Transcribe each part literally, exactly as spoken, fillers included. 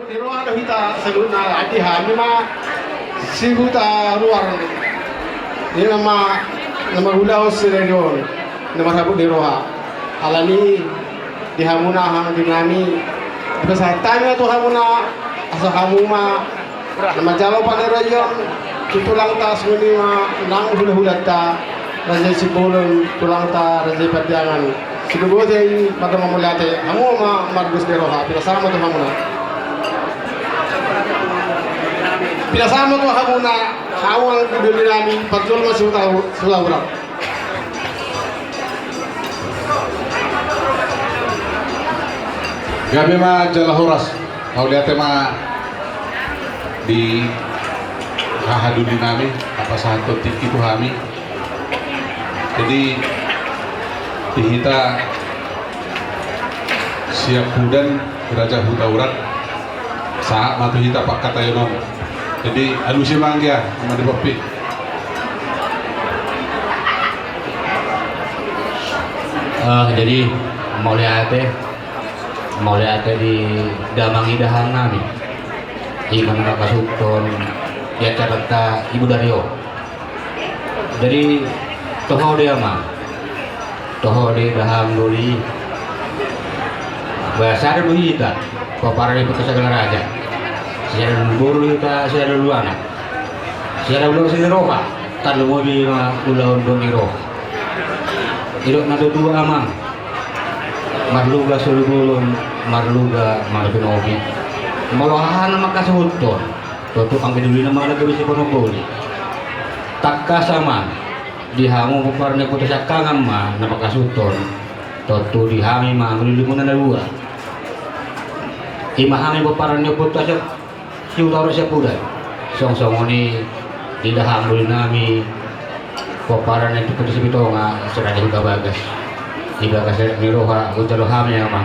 Di roha do hita saluhutna, di hami ma si Hutaruar. Ima na mangulahon sadari on na marhabot ni roha. Alani i di hamuna anggi nami, dipasahat hami ma tu hamuna asa hamu ma na manjalo pangarahon tu tulangta, songon i ma nang hulahulanta, Raja Simbolon, tulangta Raja Pardiangan. Sidung boti ma, mauliate, hamu ma mardos ni roha, pinasahat ma tu hamuna. Pinasahat ma tu hamuna, hamu anggi doli nami, parjolo ma si Hutaruar. Gabe ma jala horas. Mauliate ma di haha doli nami, pasahathon tingki tu hami. Jadi di hita siampudan Raja Hutaruar, sahat ma tu hita pangkataion on. Jadi alusi ma anggia, Amang Depot. Ah, jadi mauliate, mauliate di damang i dahahang nami. Ima na mangkasuhuthon di acaranta di bodari on. Jadi toho do i, Amang, toho do i dahahang doli. Ba sada do hita, pomparan ni Ompunta Sagala Raja. Sada do boru hita, sada do anak. Sada ulaon ni roha, tarlumobi ma ulaon ni roha. Didok na tutu, Amang, marluga solu bolon, marluga manopinopi. Molo aha na mangkasuhuthon, tontu anggi doli nama na gabe sipanopoli. Tangkas, Amang, di hamu pomparan ni Ompunta siangkangan ma na mangkasuhuthon, tontu di hami ma anggi dolimuna na dua. Ima hami pomparan ni Ompunta si Hutaruar siampudan. Songon i di dahahang doli nami, pomparan ni Ompunta Sipitonga, si Raja Hutabagas. Di bagas ni roha hujalo hami, Amang.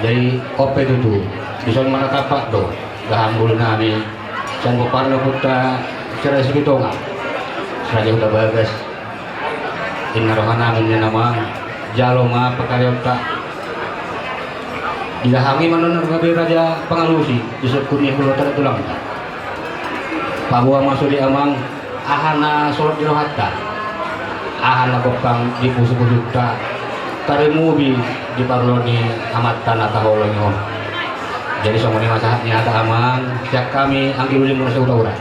Jadi on pe tutu, dison ma na tampak do dahahang doli nami, sian pomparan ni Ompunta si Raja Sipitonga, si Raja Hutabagas. Inna roha nami, ninna, Amang, jalo ma pangarahonta. Di dahahang i ma nuaeng gabe raja pangalusi di sungkun ni hulahulanta dohot tulangta. Paboa ma sude, Amang, aha na solot di rohanta, aha na gompang di pusupusunta, tarlumobi di parngoluon ni amanta na taholongi on. Jadi songon i ma sahat ni hata, Amang, sian hami anggi dolimuna si Hutaruar.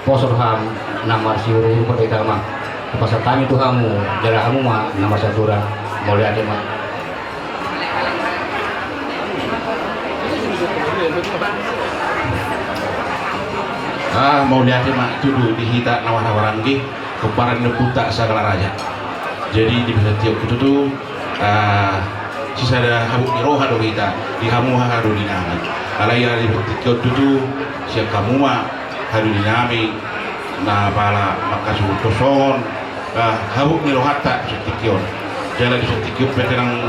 Poso roham na marsiuruuru parhata, Amang. Hupasahat hami tu hamu, jala hamu ma na marsiatur. Mauliate ma. Ah, mauliate ma tutu di hita na marhahamaranggi, pomparan ni Ompunta Sagala Raja. Jadi dipasahat hami tutu, ah, sisada habot ni roha do hita di hamu haha doli nami. Alai ala di tingki on tutu, sian hamu ma haha doli nami na pala mangkasuhuthon songon, ah, habot ni rohanta di tingki on. Jala di tingki on pe tenang,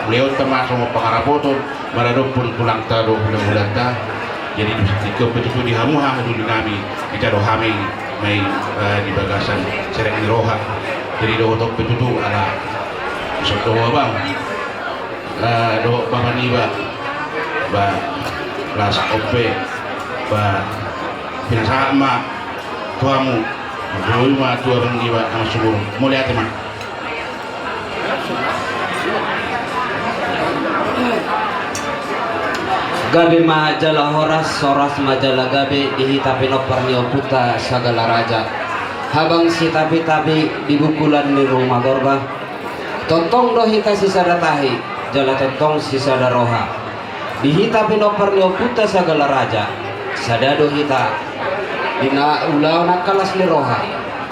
mulaonta ma songon pangarapoton maradophon tulangta dohot hulahulanta. Jadi di tingki on pe tutu di hamu haha doli nami, ditaruhon hami ma i, eh, di bagasan serep ni roha. Jadi dohot on pe tutu ala, dison do, Amang, eh, dohot bapa niba, ba, las on pe, ba, pinasahat ma tu hamu, boi ma tu abang niba, Amang Sumurung. Mauliate ma. Gabe ma jala horas, horas ma jala gabe di hita pinompar ni Ompunta Sagala Raja. Habang sitapitapi di bungkulan ni ruma gorba. Tongtong do hita sisada tahi, jala tongtong sisada roha. Di hita pinompar ni Ompunta Sagala Raja, sada do hita di na ulaon angka las ni roha,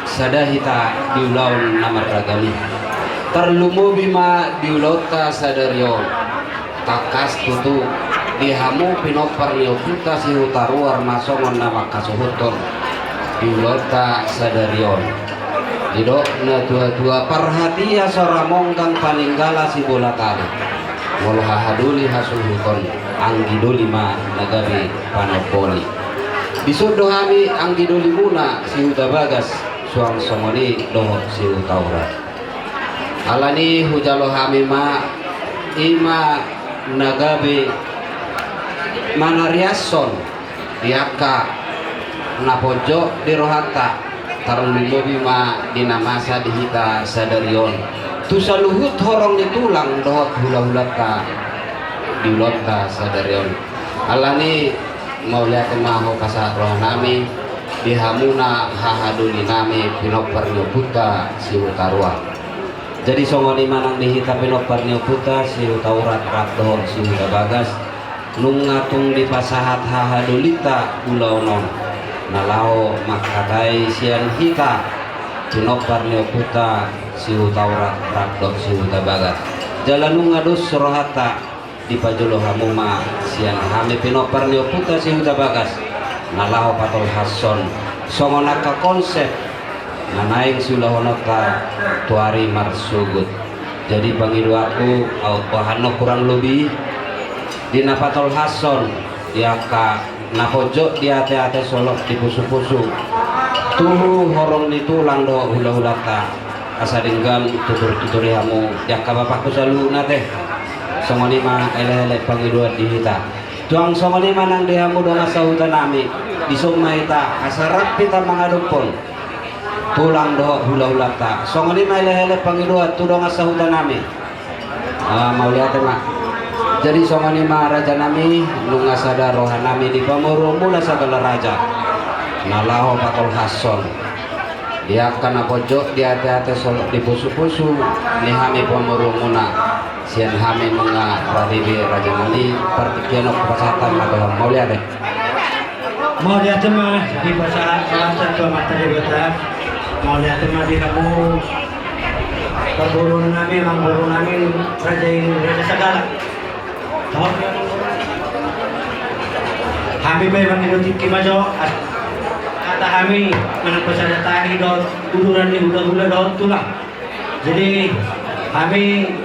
sada hita di ulaon na marragam i. Tarlumobi ma di ulaonta sadari on. Tangkas tutu, di hamu pinompar ni Ompunta si Hutaruar ma songon na mangkasuhuthon di ulaonta sadari on. Didok na tuatua, parhatiha so ra monggang paninggala sibola tali. Molo haha doli hasuhuton, anggi doli ma na gabe panopoli. Dison do hami anggi dolimuna si Hutabagas, suang songon i dohot si Hutaurang. Alani hujalo hami ma, i ma na gabe Manariashon di angka na pojok di rohanta, tarlumobi ma di na masa di hita sadari on, tu saluhut horong ni tulang dohot hulahulanta di ulaonta sadari on. Alani, mauliate ma hupasahat rohanami di hamuna hahadolinami pinompar ni ompunta si Hutaurang. Jadi songon i ma nang di hita pinompar ni ompunta si Hutaurat rap dohot si Hutabagas, nunga tung dipasahat hahadolinta ulaon on na laho mangkatai sian hita pinompar ni ompunta si Hutaurat rap dohot si Hutabagas. Jala nunga dos rohanta dipajolo hamu ma sian hami pinompar ni ompunta si Hutabagas na laho patolhashon songon angka konsep na naeng siulahononta tu ari marsogot. Jadi pangidoanku, au, boha annon hurang lobi di na patolhashon di angka na pojok di ateate, solot di pusupusu, tu horong ni tulang dohot hulahulanta, asa denggan tuturtuturi hamu di angka bapakku saluhutna ate. Songon i ma elekelek pangidoan di hita. Tulang, songon i ma nang di hamu dongan sahutanami, dison ma hita asa rap hita mangadophon tulang dohot hulahulanta. Songon i ma elekelek pangidoan tu dongan sahutanami. Ah, mauliate ma. Jadi songon i ma rajanami, nunga sada rohanami di pamoruonmuna Sagala Raja na laho patolhashon di angka na pojok di ateate, solot di pusupusu ni hami pamoruonmuna sian hami nunga rade be rajanami. Partingkian on hupasahat ma tu hamu, mauliate. Mauliate ma dipasahat rohanta tu Amanta Debata. Mauliate ma di hamu parboruonnami, amangborunami, raja i, raja Sagala. Hami pe mangido tingki ma jo, hata hami manang pasada tahi dohot uduran ni hulahula dohot tulang. Jadi hami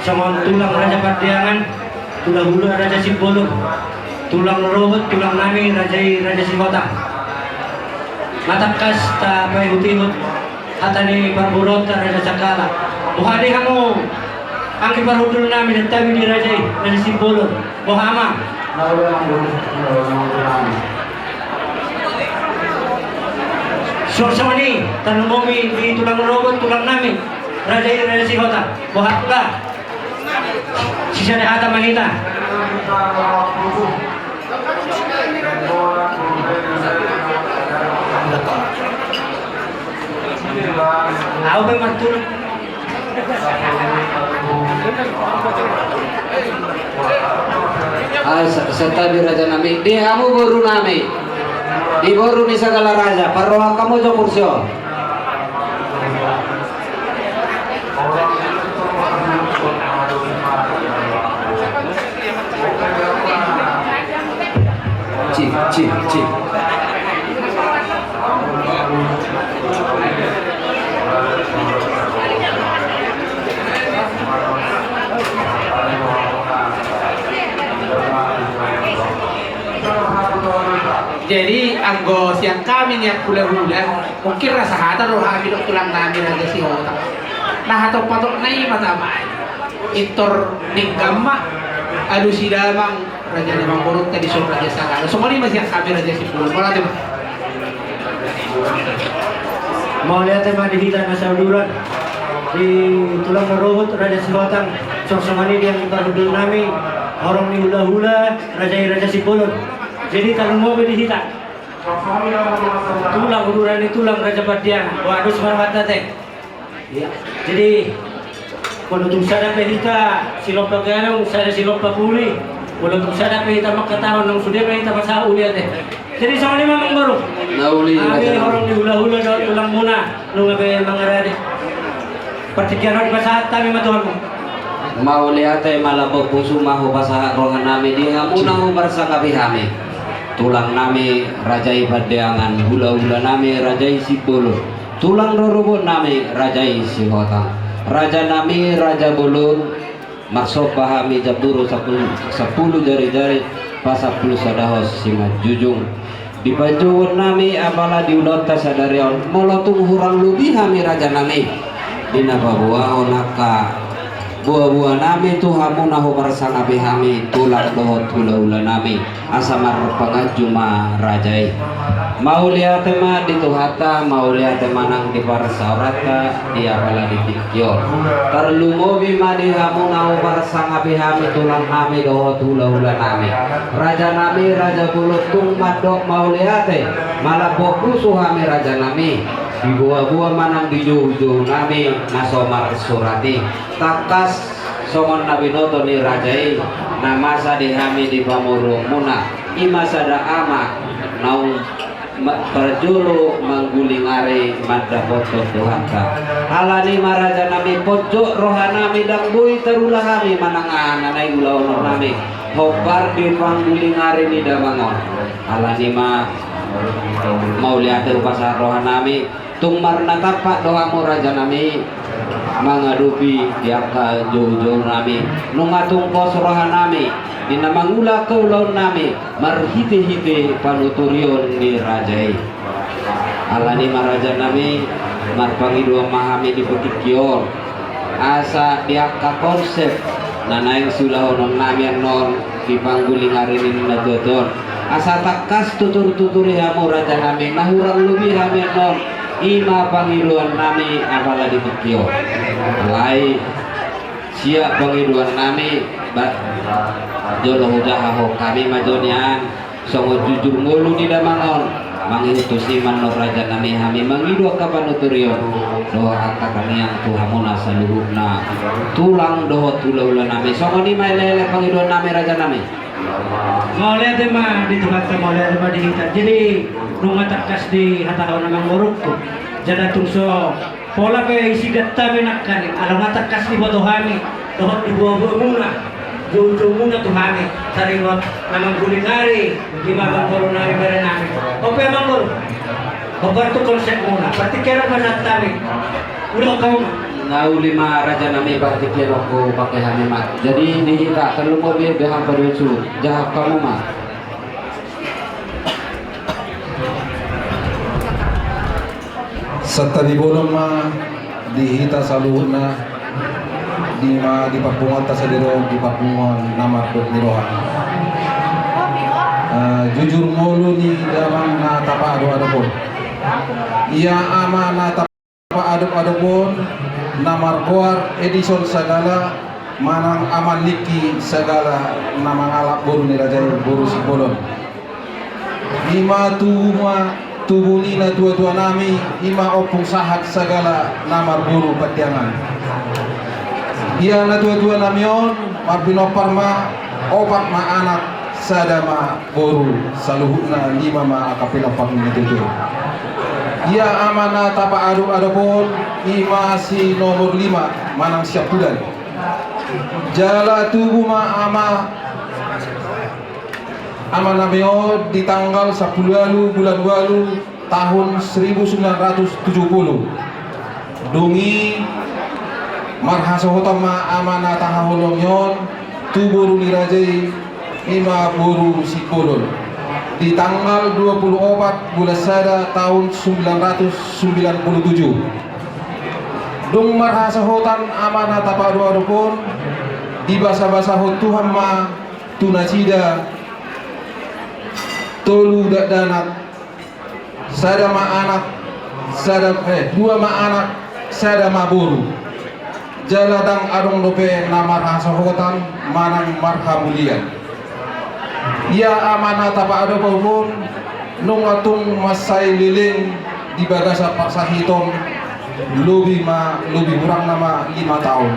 songon tulang Raja Pandeangan, hulahula Raja Simbolon, tulang rorobot tulangnami raja i Raja Sihotang. Nga tangkas tapaihutihut hata ni parboruonta Raja Sagala. Boha di hamu anggi parhundulnami, santabi di raja i Raja Simbolon? Boha ma? Songon i, tarlumobi di tulang rorobot tulangnami raja i Raja Sihotang. Boha, bah? Sisada hata ma hita. Au pe martuluk. Ah, sa-, santabi rajanami, di hamu borunami, di boru ni Sagala Raja, parrohahon hamu jo kursi on. Cik, cik, cik. Jadi anggo sian hami nian hulahula, mungkin ra sahata do hami dohot tulangnami Raja Sihotang. Na hatop-hatopna i ma tama i. Pintor denggan ma alusi damang raja ni amangborunta dison Raja Sagala. Songon i ma sian hami Raja Simbolon. Mauliate ma. Mauliate ma di hita na sauduran, di tulang rorobot Raja Sihotang, songon i di anggi parhundulnami horong ni hulahula raja i Raja Simbolon. Jadi tarlumobi di hita tulang, uduran ni tulang Raja Pandeangan. Boha, dos ma rohanta ate. Iya. Jadi molo tung sada pe hita silompa gadong, sada silompa uli, molo tung sada pe hita mangkatahon, nang sude pe hita pasahat uli ate. Jadi songon i ma, amangboru. Na uli, hami raja, horong ni hulahula dohot tulangmuna, nunga be mangarade. Partingkian on dipasahat hami ma tu hamu. Mauliate ma, lambok pusu ma hupasahat rohanami di hamu na huparsangapi hami. Tulangnami raja i Pandeangan, hulahulanami raja i Simbolon, tulang rorobotnami raja i Sihotang, rajanami raja bolon. Marsomba hami jamburu sampulu, sampulu jarijari, pasampulu sadahon simanjujung. Di panjouonnami apala di ulaonta sadari on, molo tung hurang lobi hami rajanami di na paboahon angka Boaboa nami tu hamu na huparsangapi hami tulang dohot hulahula nami, asa marpanganju ma raja i. Mauliate ma di Tuhanta, mauliate ma nang di parsaoranta di apala di tingki on. Tarlumobi ma di hamu na huparsangapi hami tulang nami dohot hulahula nami. Raja nami, raja bolon, tung mandok mauliate, malambok pusu hami raja nami. Diboaboa ma nang di joujou nami na so marsurat i. Tangkas songon na binoto ni raja i, na masa di hami di pamoruonmuna, i ma sada ama naung ma-, parjolo mangguling ari mandapothon Tuhanta. Alani ma raja nami, ponjot roha nami, ndang boi tarula hami manang aha na naeng ulahonon nami hombar di pangguling ari ni damang on. Alani ma mauliate hupasahat roha nami. Tung marnatampak do hamu raja nami mangadopi di angka joujou nami, nunga tung pos roha nami di na mangula angka ulaon nami marhitehite panuturion ni raja i. Alani ma raja nami, marpangidoan ma hami di tingki on, asa di angka konsep na naeng siulahonon nami annon di pangguling ari ni natuatua on, asa tangkas tuturtuturi hamu raja nami, na hurang lobi hami annon, i ma pangidoan nami apala di tingki on. Alai siap pangidoan nami, ba-, jolo hujahahon hami ma jo nian. Songon jujur ngolu ni damang on, mangihut tusi ma annon raja nami hami mangido angka panuturion dohot angka tangiang tu hamuna saluhutna tulang dohot hulahula nami. Songon i ma elekelek pangidoan nami raja nami. Mauliate ma di Tuhanta, mauliate ma di hita. Jadi nunga tangkas dihatahon amangborungku, jala tung so pola pe isi gantami nangkaning, ala nunga tangkas diboto hami dohot diboaboamuna joujoumuna tu hami, taringot na mangguling ari, i ma amangboru nami, bere nami. Ope amangboru, hombar tu konsepmuna, partingkian on ma sahat hami. Ulaon hamu ma. Na uli ma raja nami, partingkian on hupake hami ma. Jadi di hita tarlumobi di hami paduahon suhut, jahahon hamu ma. Santabi bolon ma di hita saluhutna, i ma di parpunguanta sadari on, di parpunguan na mardot ni roha. Eh, jujur ngolu ni damang na tapaadop-adop on. Ia ama na tap- Paadop-adop on na margoar Edison Sagala manang Ama Niki Sagala na mangalap boru ni raja i, boru Simbolon. I ma tubu ma, tubu ni natuatua nami, i ma Ompung Sahat Sagala na marboru Pandiangan. Ia natuatua nami on marpinompar ma, opat ma anak, sada ma boru, saluhutna lima ma angka pinompar ni tutu. Ia ama na tapaadop-adop on, i ma si nomor lima manang siampudan. Jala tubu ma ama, ama nami on di tanggal sampulu ualu bulan ualu tahun seribu sembilan ratus tujuh puluh. Dung i marhasohotan ma ama na tahaholongi on tu boru ni raja i, i ma boru Simbolon, di tanggal dua puluh opat bulan sada tahun sembilan ratus sembilan puluh tujuh. Dung marhasohotan ama na tapaadop-adop on, dibasabasahon Tuhan ma tu nasida tolu dakdanak, sada ma anak, sada, eh, dua ma anak, sada ma boru. Jala ndang adong dope na marhasohotan manang marhamulian. Ia ama na tapaadop-adop on nunga tung mansai leleng di bagasan parsahiton, lobi ma, lobi hurangna ma lima taon.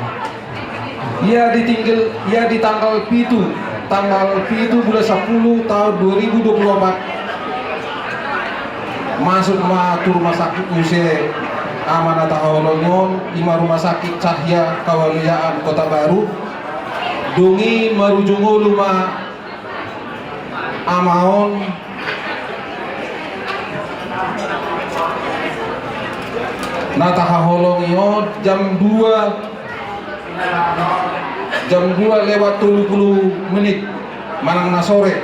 Ia di tinggal, ia di tanggal pitu, tanggal pitu bulan sampulu tahun dua ribu dua puluh opat, masuk ma tu rumah sakit muse ama na tahaholongi on, i ma Rumah Sakit Cahya Kawaliaan Kota Baru. Dung i marujung ulu ma ama on na tahaholongi on jam dua, jam dua lewat tolu puluh menit manang na sore.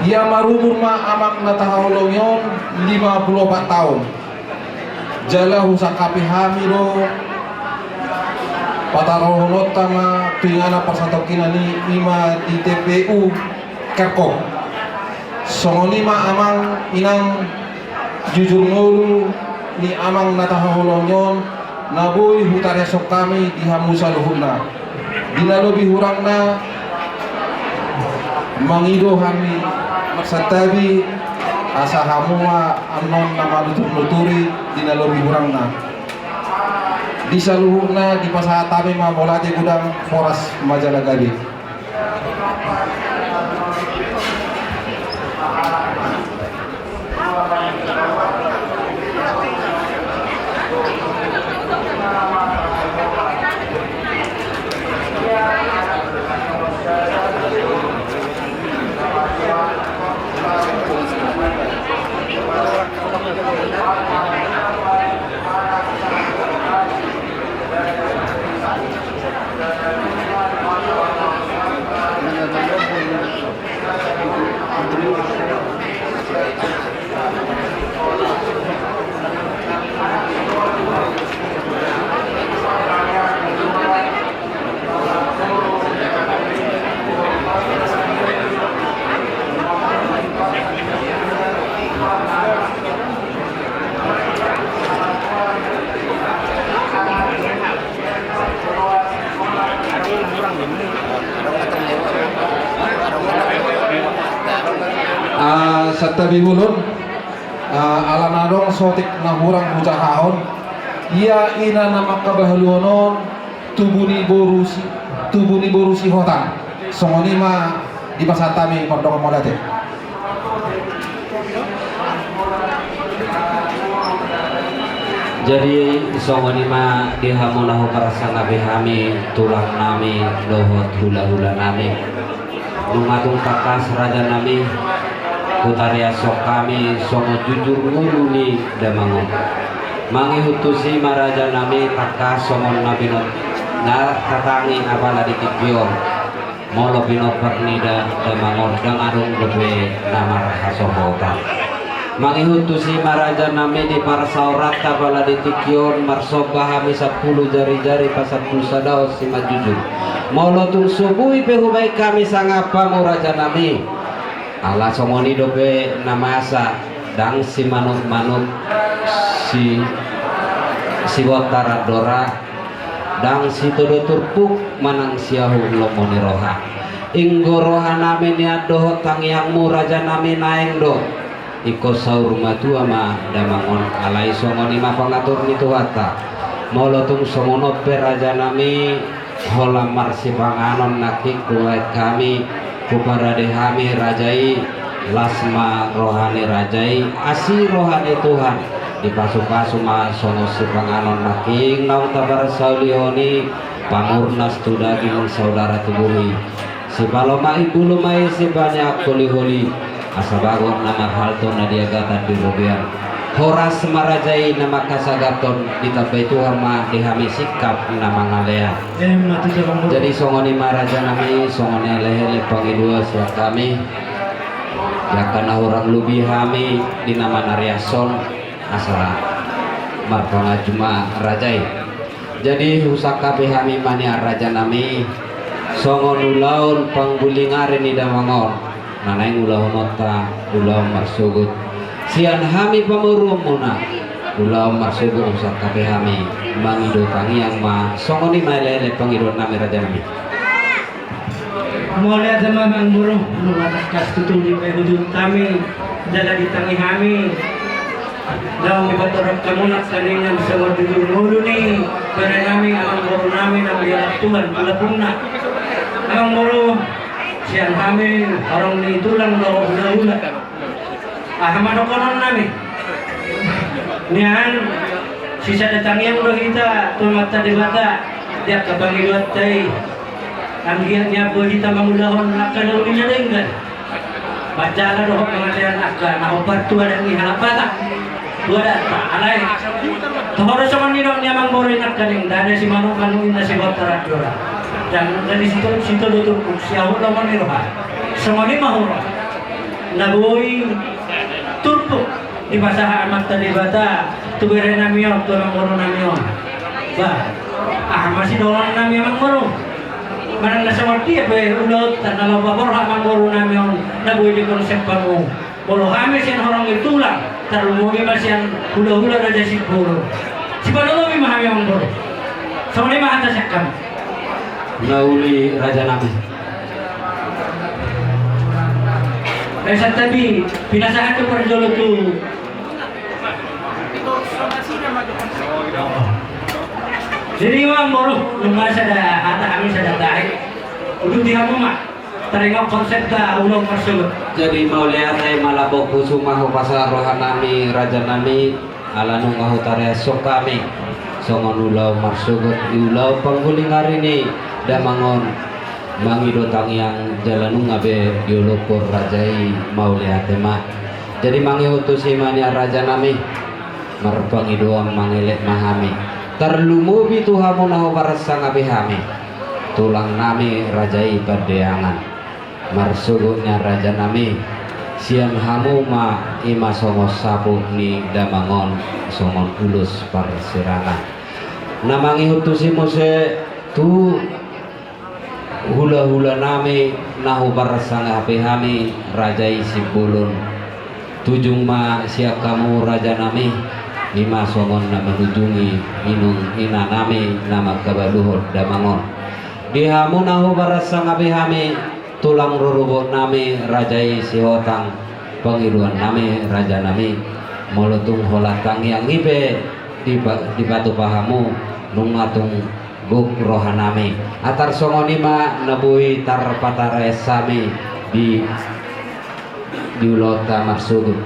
Ia marumur ma amang na tahaholongi on lima puluh opat taon. Jala husangkapi hami do Pataruhononta ma tu inganan parsatongkinan i, i ma di T P U Kerkop. Songon i ma amang inang, jujur ngolu ni amang na tahaholongi on, na boi hutariashon hami di hamu saluhutna. Di na lobi hurangna, mangido hami marsantabi, asa hamu ma annon na manutur-nuturi di na lobi hurangna. Di saluhutna dipasahat hami ma mauliate godang, horas ma jala gabe. Ah, santabi bolon, ah, ala na adong saotik na hurang hujahahon, ia ina na mangkabahaluhon on, tubu ni boru si, tubu ni boru Sihotang. Songon i ma dipasahat hami mardongan mauliate. Jadi songon i ma di hamu na huparsangapi hami, tulang nami dohot hula-hula nami. Nunga tung tangkas raja nami, hutariashon hami songon jujur ngolu ni damang on. Mangihut tusi ma raja nami, tangkas songon na binoto na tatangi apala di tingki on. Molo pinompar ni da-, damang on ndang adong dope na marhasohotan. Mangihut tusi ma raja nami, di parsaoranta apala di tingki on, marsomba hami sampulu jari-jari pasampulu sadaon simanjujung. Molo tung so boi pe hubaen hami sangap hamu raja nami, ala songon i dope na masa, ndang simanuk-manuk, si, sibontar andora, ndang sitodo turpuk manang siahu lomo ni roha. Inggo roha nami nian dohot tangiangmu raja nami naeng do. Ingkon saur matua ma damang on, alai songon i ma pangatur ni Tuhanta. Molo tung songon on pe raja nami, holan marsipanganon nangkin hubaen hami, huparade hami raja i, las ma roha ni raja i, asi roha ni Tuhan, dipasu-pasu ma songon sipanganon nangkin naung taparsaulihon i, pamurnas tu daging saudara tubuh i. Sipalomak imbulu ma i, sibanyak holi-holi, asa bagot na marhalto na di agatan di robean. Horas ma raja i na manghasagathon, ditambai Tuhan ma di hami singkap na mangalean. Emma tutu, Bang Guru. Jadi songon i ma raja nami, songon i ma lehe-lehe pangidoan sian hami. Di angka na hurang lobi hami di na manariashon, asa marpanganju ma raja i. Jadi husangkapi hami ma nian raja nami, songon ulaon panggulingari ni damang on, na naeng ulahononta ulaon marsogot. Sian hami pamoruonmuna, ulaon marsogot husangkapi hami, mangido tangiang ma, songon i ma lehe-lehe pangidoan nami raja nami. Mauliate ma Amang Boru, nunga tangkas tutu dipaihutihut hami, jala ditangi hami. Naung dipatorop hamu nangkaningan songon jujur ngolu ni bere nami, Amang Boru nami, naung dialap Tuhan tu lapungna. Amang Boru, sian hami horong ni tulang dohot hulahula. Aha ma dohonon nami? Nian, sisada tangiang do hita tu Amanta Debata, di angka pangidoanta i. Anggiat nian boi hita mangulahon angka na uli na denggan. Manjalo dohot mangalean angka na hombar tu adat ni halak Batak. Tu adatta, alai. Toho do songon nidok ni Amang Boru i nangkaning, ndada simanuk-manuk inna sibontar andora. Ndang na sitodo turpuk, siahu lomo ni roha. Songon i ma hurang. Na boi turpuk dipasahat Amanta Debata tu bere nami on, tu Amang Boru nami on. Ba, Aha ma sidohonon nami, amangboru? Manang na songon dia pe ulaonta na laho paborhat, amangboru nami, on na boi dikonsep hamu. Molo hami sian horong ni tulang, tarlumobi ma sian hulahula Raja Simbolon. Sipanotopi ma hami, amangboru. Songon i ma hata sian hami. Na uli, raja nami. Eh, santabi, pinasahat tu parjolo tu. Jadi, amangboru, nunga sada hata hami, sada tahi. Uduti hamu ma. Taringot konsepta ulaon marsogot. Jadi mauliate ma, lambok pusu ma hupasahat roha nami, raja nami, ala nunga hutariashon hami songon ulaon marsogot di ulaon pangguling ari ni damang on, mangido tangiang jala nunga be diolophon raja i. Mauliate ma. Jadi mangihut tusi ma nian, raja nami, marpangidoan mangelek ma hami. Tarlumobi tu hamu na huparsangapi hami, tulang nami, raja i Pandeangan. Marsogot nian, raja nami, sian hamu ma, i ma songon saput ni damang on, songon ulos parsirangan. Na mangihut tusi muse tu hulahula nami na huparsangapi hami, raja i Simbolon. Tujung ma sian hamu, raja nami, i ma songon na manujungi inong ina nami na mangkabaluhon damang on. Di hamu na huparsangapi hami, tulang rorobot nami, raja i Sihotang, pangidoan nami, raja nami, molo tung holan tangiang i pe dipa-, dipatupa hamu, nunga tung gok roha nami. Atar songon i ma na boi tarpataraeas hami di, di ulaonta marsogot.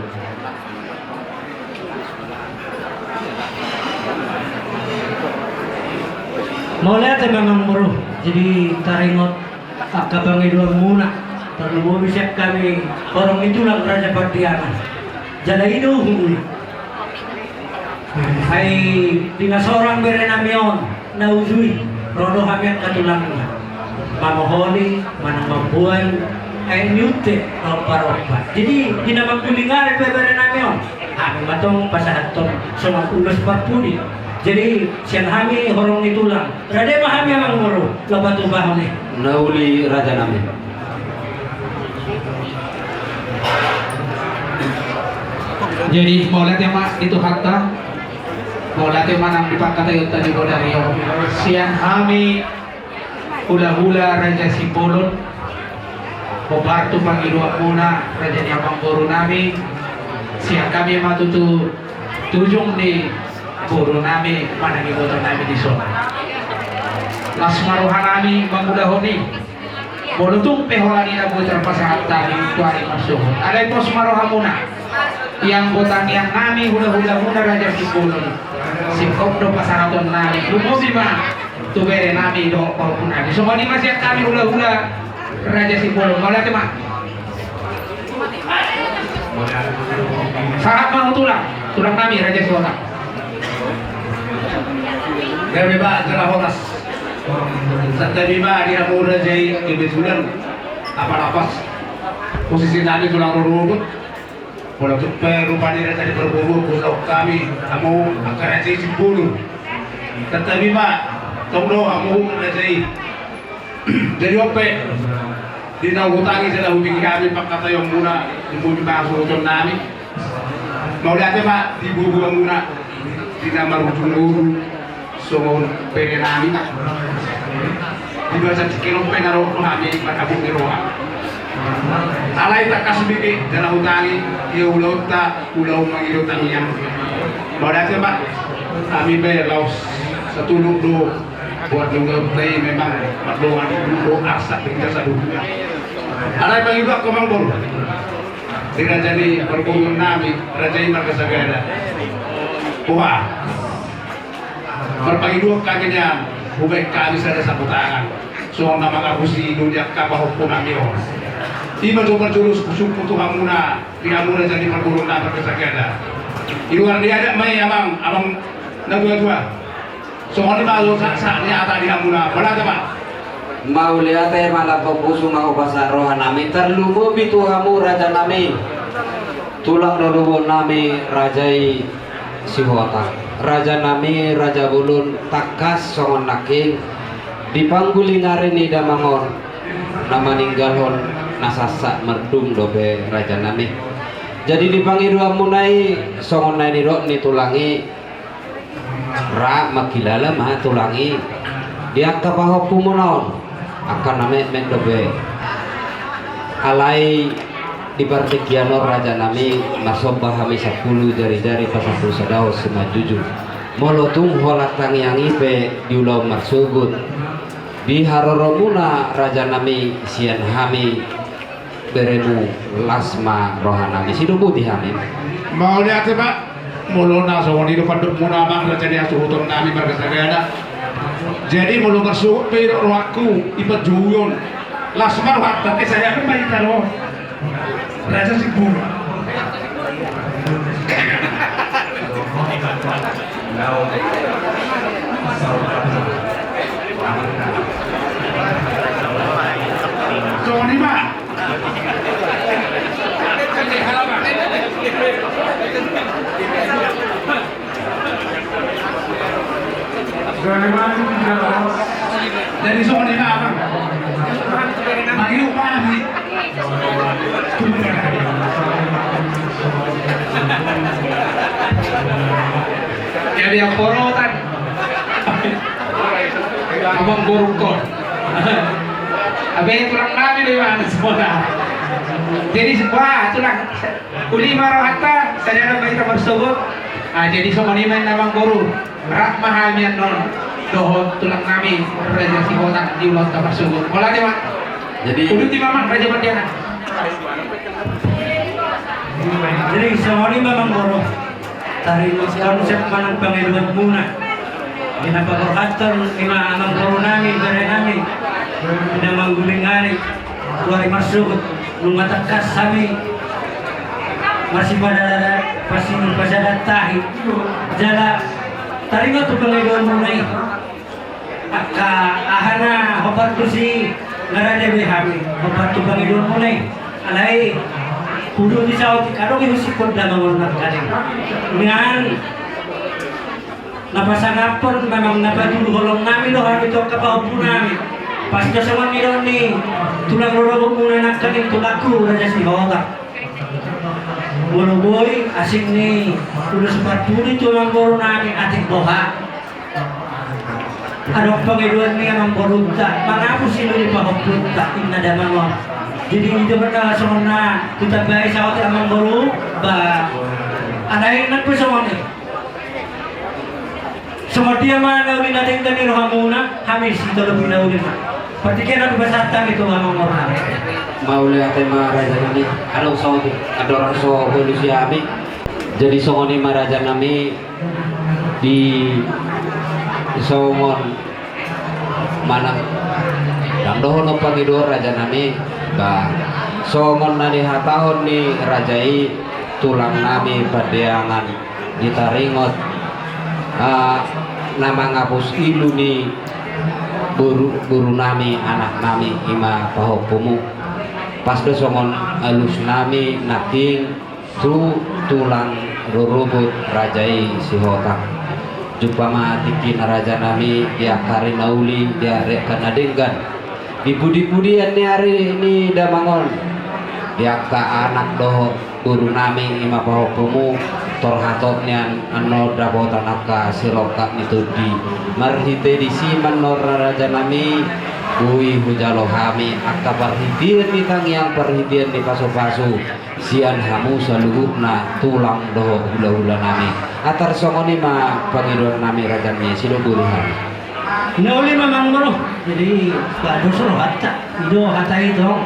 Mauliate ma, amangboru. Jadi taringot angka pangidoanmuna, tarlumobi sian hami horong ni tulang, raja Pandeangan. Jala i do huhut. Ai di na sorang bere nami on na uju i, ro do hami angka tulangna, mamoholi manang mamboan aek ni unte dohot parompa. Jadi di na mangguling ari pe bere nami on, hami ma tong pasahathon songon ulos parpudi. Jadi sian hami horong ni tulang, rade ma hami, amangboru, laho patupahon i. Na uli, raja nami. Jadi mauliate ma di Tuhanta, mauliate ma nang di pangkataionta di bodari on. Sian hami hulahula Raja Simbolon, hombar tu pangidoanmuna, raja ni amangboru nami, sian hami ma tutu tujung ni boru nami manang iboto nami dison. Las ma roha nami mangulahon i. Molo tung pe holan i na boi tarpasahat hami tu ari marsogot, alai pos ma rohamuna. Ianggo tangiang nami hulahulamuna Raja Simbolon, singkop do pasahaton nami. Lumobi ma tu bere nami dohot pahompu nami. Songon i ma sian hami hulahula Raja Simbolon. Mauliate ma. Sahat ma tu tulang, tulang nami Raja Sihotang. Gabe ba jala horas. Santabi ma di hamu raja i, kebetulan apanapas posisi nami tulang rorobot. Molo tung pe rupani raja ni parboruon, huulahon hami hamu angka raja i Simbolon. Santabi ma, tong do hamu raja i. Jadi on pe, di na hutangi jala hutingki hami pangkataionmuna, di bumi pangasuhuton nami. Mauliate ma di boruonmuna, di na marujung ngolu songon bere nami. Di bagasan singkop pe na ro do hami marhabot ni roha. Alai tangkas be jala hutangi, ia ulaonta ulaon mangido tangiang. Mauliate ma, hami pe laos satuluk do. Buat nunga i memang mardongan do arsak di kita saduhutna. Alai pangidoan, amangboru, di raja ni parboruon nami, raja i marga Sagala. Boha, marpangidoan hami nian, hubaen hami sada sapu tangan songon na mangapusi do di angka pahompu nami on. I ma jo parjolo sungkunku tu hamuna, di hamu raja ni parboruon nami marga Sagala. Di luar ni adat ma i, amang, amang na tuatua. Songon i ma jo sahat ni hata di hamuna. Mauliate ma. Mauliate ma, lambok pusu ma hupasahat roha nami, tarlumobi tu hamu raja nami, tulang rorobot nami, raja i Sihotang. Raja nami, raja bolon, tangkas songon nangkin, di pangguling ari ni damang on, na maninggalhon na sansak mardum dope raja nami. Jadi di pangidoanmuna i, songon na nidok ni tulang i, ra mangkilala ma tulang i di angka pahompumuna on, angka na metmet dope. Alai di partingkian on raja nami, marsomba hami sampulu jari-jari, pasampulu sadahon simanjujung. Molo tung holan tangiang i pe di ulaon marsogot, di haroromuna raja nami, sian hami beremu, las ma roha nami, sidok boti hami. Mauliate ma. Molo na songon i do pandokmuna amang raja ni hasuhuton nami marga Sagala. Jadi molo marsogot pe i do rohangku, i panjouon. Las ma rohanta, asa hami ma hita ro. Raja Simbur. Songon i ma. Jadi songon i ma, Bang. Bagi upah ni. Jadi amporotan. Amang boru on. Abe tulang nami do iba na semua. Jadi wah, tulang. Uli ma rohanta, sada ma hita marsogot. Ah, jadi songon i ma inna amang boru. Rap ma hami annon dohot tulang nami Raja Sihotak di ulaonta marsogot. Mauliate ma. Jadi uduti ma amang, Raja Pandiangan. Jadi songon i ma amang boru. Taringot konsep manang pangidoanmuna. Di na paborhathon i ma amang boru nami, bere nami. Di na mangguling ari, tu ari marsogot, nunga tangkas hami marsipada, marsipasadan tahi. Jala taringot tu pangidoanmuna i. Angka aha na hombar tusi, nga ra debe hami hombar tu pangidoanmuna i. Alai huduti saotik, adong i husiphon damang on nangkaning. Nian na pasangaphon, memang na patudu holong nami do hami tu angka pahompu nami. Pas do songon nidok ni tulang rorobotmuna nangkaning, tulangku Raja Sihotak. Molo boi asing ni ulos partuli tu amang boru nami, atik boha. Adong pangidoan ni amang borunta, mangapus ilu ni pahompunta, inna damang on. Jadi i do na songon na hutambai saotik amang boru, ba, alai nang pe songon i. Songon dia ma na uli na denggan ni rohamuna, hami sitolopi na uli ma. Partingkian on hupasahat hami tu amang boru nami. Mauliate ma raja nami, adong saotik andorang so hualusi hami. Jadi songon i ma raja nami, di songon manang ndang dohonon pangidoan raja nami, ba songon na nihatahon ni raja i, tulang nami Pandiangan, di taringot, ah, na mangapus ilu ni boru, boru nami, anak nami, i ma pahompumu. Pas do songon alus nami nangkin tu tulang rorobot raja i Sihotak. Jumpa ma tingkina raja nami di angka ari na uli, di angka na denggan. Di pudi-pudian ni ari ni damang on, di angka anak dohot boru nami i ma pahompumu, tor hatop nian annon dapotan angka silongkap ni tondi. Marhite disi ma annon raja nami, boi hujalo hami angka parhitean ni tangiang, parhitean ni pasu-pasu sian hamu saluhutna tulang dohot hula-hula nami. Atar songon i ma pangidoan nami raja nami, sidok boti hami. Na uli ma amang boru. Jadi ba dos rohanta. I do hata i tong.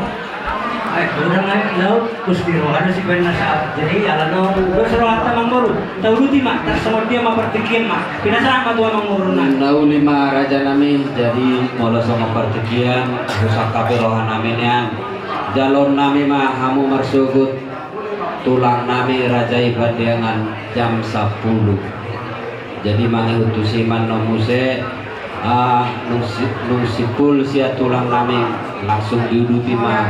Ai godang ai laut, dos di roha do sibaen na sahat. Jadi ala na dos rohanta amang boru, tauduti ma, tarsongon dia ma partingkian ma. Pinasahat ma tu amang boru nami. Na uli ma raja nami. Jadi molo songon partingkian, husangkapi roha nami nian. Jaloon nami ma hamu marsogot tulang nami raja i Pandiangan jam sampulu. Jadi mangihut tusi ma annon muse, ah, nung si-, nung simpul sian tulang nami, langsung diuduti ma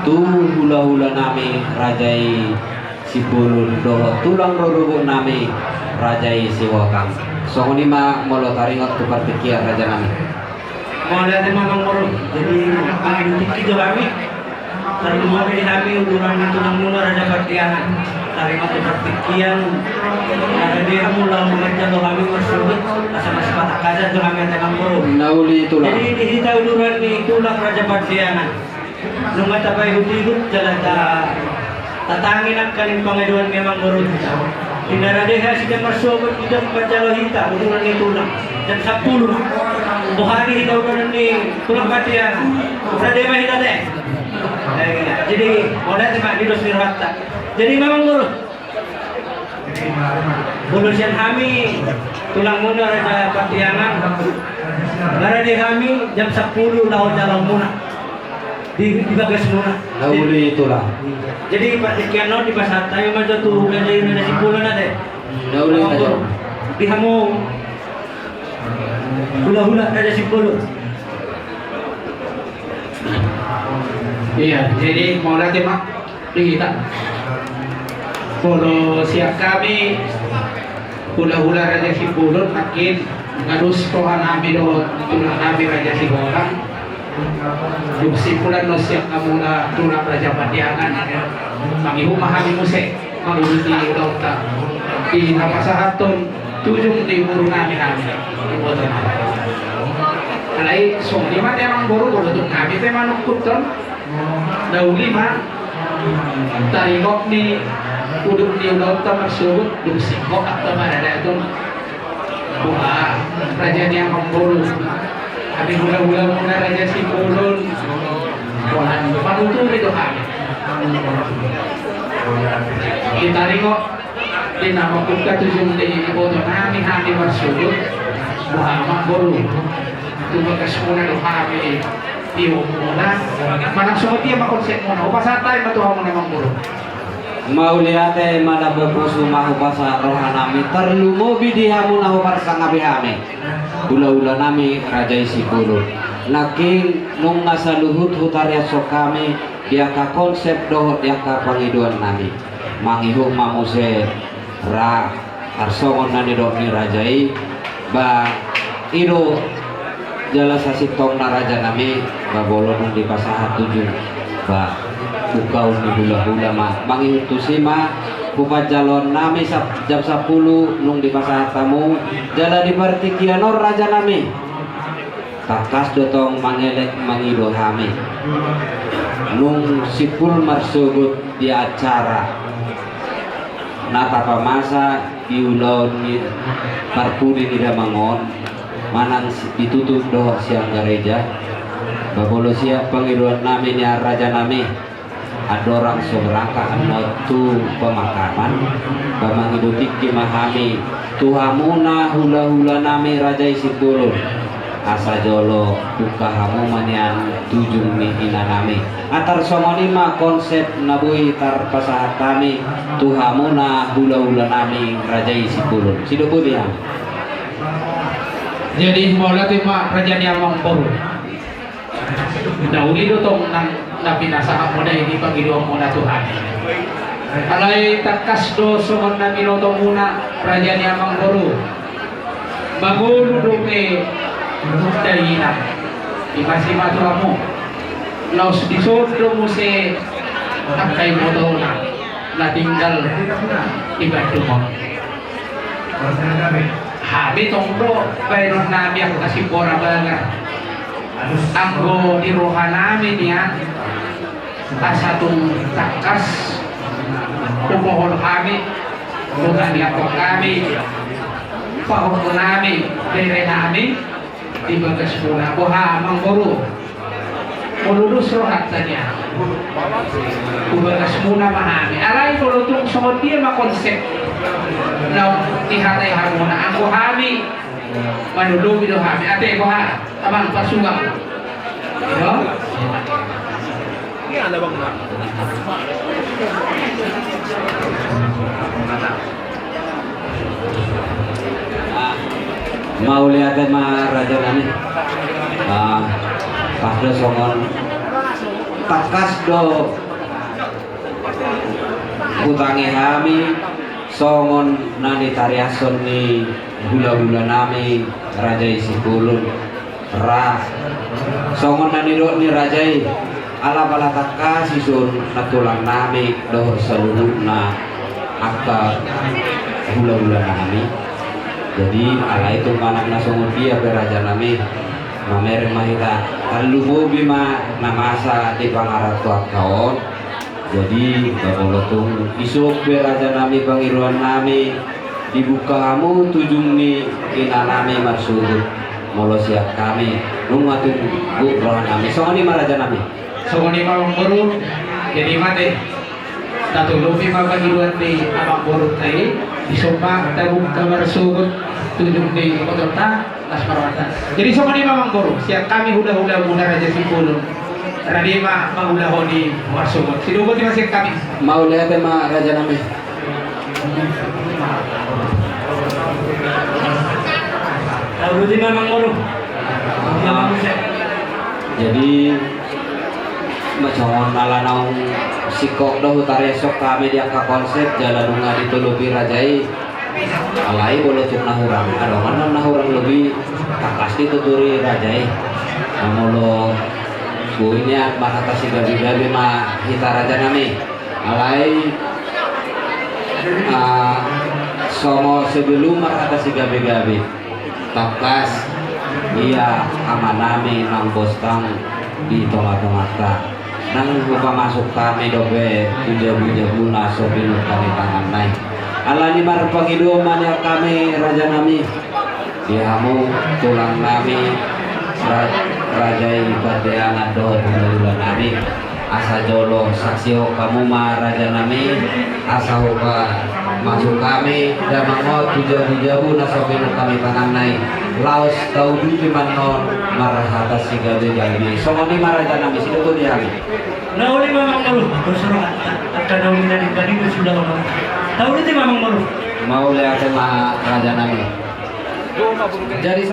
tu hula-hula nami raja i Sipulun dohot tulang rorobot nami Raja i Sihotang. Songon i ma molo taringot tu partingkian raja nami. Mauliate ma amangboru. Jadi mangido tingki do hami. Tarlumobi di hami uduran ni tulang muna Raja Pardiangan. Taringot tu partingkian. Jadi hamu laho manjalo hami marsogot asa masipatangkasan do hami ate amangboru. Na uli tulang. Jadi di hita uduran ni tulang Raja Pardiangan. Nunga tapaihut-ihut jala ta, tatangi nangkaning pangidoan ni amangboru. Di na rade hita marsogot di jam manjalo hita uduran ni tulang. Jam sampulu. Boha di hita uduran ni tulang Pardiangan. Rade ma hita te. Eh, jadi mauliate ma di dos ni rohanta. Jadi amangboru. Molo sian hami tulang muna Raja Pardiangan, na rade hami jam sampulu laho jalo muna di, di bagas muna. Na uli tulang. Jadi partingkian on dipasahat hami ma jo tu Raja i Raja Sipulun ate. Na uli tulang. Di hamu hula-hula Raja Sipulun. Iya, jadi mauliate ma di hita. Molo sian hami hula-hula Raja Sipulun nangkin, nga dos roha nami dohot tulang nami Raja Sihotang. Dung simpulan do sian hamuna tulang Raja Pardiangan, mangihut ma hami muse manguduti ulaonta di na pasahathon tujung ni boru nami hami, iboto nami. Alai songon i ma ate amangboru, molo tung hami pe manungkuthon, na uli ma taringot ni udut ni ulaonta marsogot, dung singkop angka paradaton. Boha, raja ni amangboru. Hami hula-hula muna Raja Sipulun. Boha, manuturi do hami. Ditaringot di na mambuka tujung ni iboto nami hami marsogot. Boha amangboru. Tu bagas muna do hami. Tio muna. Manang songon dia ma konsep muna. Hupasahat hami ma tu hamuna amangboru. Mauliate ma na mamboan ma hupasahat roha nami, tarlumobi di hamu na huparsangapi hami, hula-hula nami Raja i Sipulun. Nangkin nunga saluhut hutariashon hami di angka konsep dohot di angka pangidoan nami. Mangihut ma muse ra tarsongon na nidok ni raja i, ba i do jala sasintongna raja nami, ba molo nunga dipasahat tujung, ba ungkaon ni hula-hula ma. Mangihut tusi ma hupanjaloan nami sap-, jam sampulu nunga dipasahat hamu, jala di partingkian on raja nami. Tangkas do tong mangelek mangido hami. Nunga simpul marsogot di acara na tapamasa di ulaon ni parpudi ni damang on, manang si-, ditutup dohot sian gareja. Ba molo sian pangidoan nami nian raja nami. Andorang so berangkat hamu tu pemakaman, ba mangido tingki ma hami tu hamuna hula-hula nami Raja i Sipulun. Asa jolo ungka hamu ma nian tujung ni ina nami. Tarsongon i ma konsep na boi tarpasahat hami tu hamuna hula-hula nami Raja i Sipulun. Sidoboti hami. Jadi mauliate ma raja ni amangboru. Na uli do tong nang na pinasahat muna i di pangidoan muna tu hami. Alai tangkas do songon na binoto muna raja ni amangboru. Mangolu dope dainang. Ima sipatuamu. Laos dison do muse angka ibotona na tinggal di Bandung on. Hami tong do baenon nami angka simbora bagar. Anggo di roha nami nian asa tung tangkas hupohon hami, hutangiangkon hami pahompu nami, bere nami di bagas muna. Boha amangboru? Molo dos rohanta nian tu bagas muna ma hami. Alai molo tung songon dia ma konsep na dihatai hamuna, anggo hami manolobi do hami. Ate boha amang, pasuang. Yo. Mauliate ma raja nami. Ah, pas do songon tangkas do. Hutangi hami songon na nitariashon ni hula-hula nami Raja i Sipulun. Ra songon na nidok ni raja i, ala pala tangkas i son nantulang nami dohot saluhutna angka hula-hula nami. Jadi alai tung manang na songon dia pe raja nami, mamereng ma hita, tarlumobi ma na masa di pangaranto angka on. Jadi molo tung ison pe raja nami pangidoan nami, dibuka hamu tujung ni ina nami marsuhut. Molo sian hami nunga tung gok roha nami. Songon i ma raja nami. Songon i ma amangboru. Jadi mate, tatolopi ma pangidoan ni amangborunta i. Ison ma tabuka marsuhut tujung ni ibotonta. Las marmata. Jadi songon i ma amangboru, sian hami hula-hula muna Raja Sipulun, rade ma mangulahon i marsogot. Sidok boti ma sian hami. Mauliate ma raja nami. Tauluti ma amangboru. Jadi masongon ala naung singkop do hutariashon hami di angka konsep jala nunga ditolopi raja i. Alai molo tung na hurang, adong annon na hurang lobi, tangkas dituturi raja i. Na molo boi nian marhata sigabe-gabe ma hita raja nami. Alai ah, songon sebelum marhata sigabe-gabe, tangkas ia ama nami nang bostang di tonga-tonganta. Nang hupamasuk hami dope tu jabu-jabuna so pinungka ni tanganna i. Alani marpangido ma nian hami raja nami. Di hamu tulang nami, ra-, raja i pandeangan dohot hula-hula nami. Asa jolo saksihon hamu ma raja nami, asa hupamasuk hami damang on tu jabu-jabu na so pinungka ni tanganna i. Laos tauduti ma annon marhata sigabe-gabe. Songon i ma raja nami, sidok boti hami. Na uli ma amangboru, dos rohanta, angka na uli na nimbani do suda ma. Tauluti ma amangboru. Mauliate ma raja nami. Jadi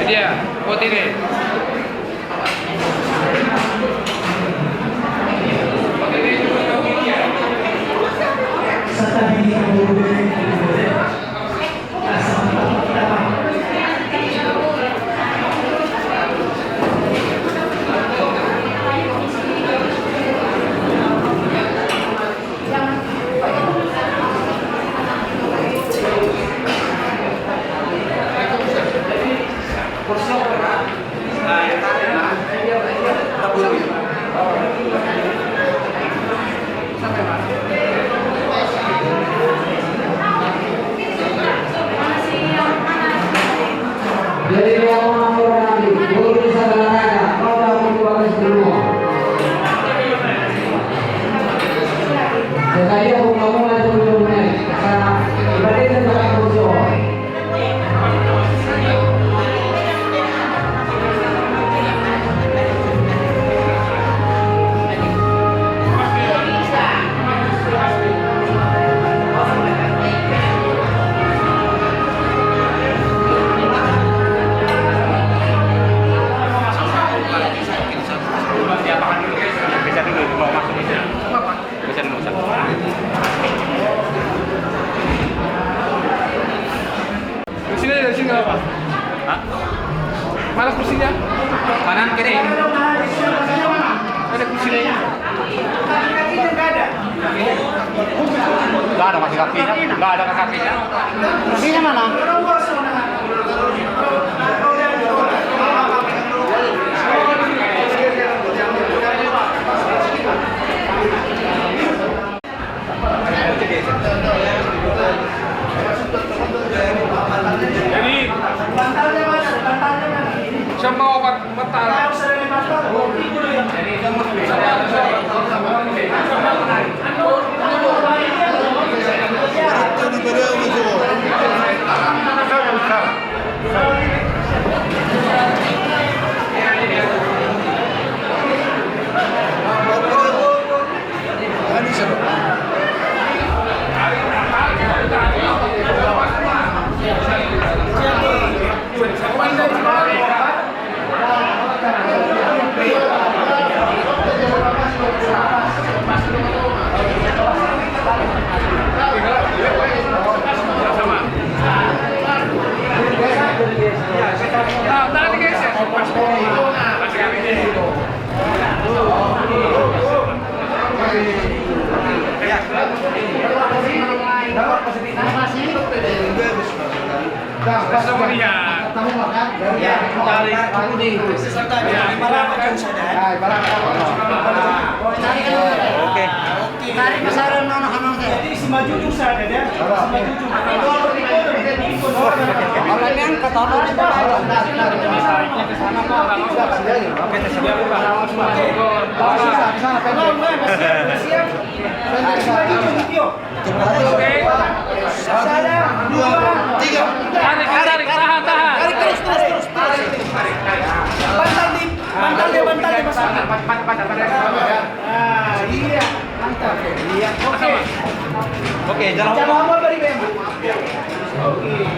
dia, boti deh. Jadi, Kursinya dari sini apa? Hah? Mana kursinya? Kanan, kiri. Ada kursinya ini. Nggak ada kasih kakinya. Nggak ada kakinya. Kakinya mana? Jadi, siapa obat batal? Oke. Jadi, si Manjujung sada, ya. Si Manjujung. Oke, siap. Siap, siap. Satu, dua, tiga. Tarik, tarik, tahan, tahan. Tarik terus, terus, terus, terus. Bantal di, bantal di, bantal di, Mas. Ah, iya, mantap. Iya, oke. Oke, jalan. Jalan apa tadi, Bang? Oke.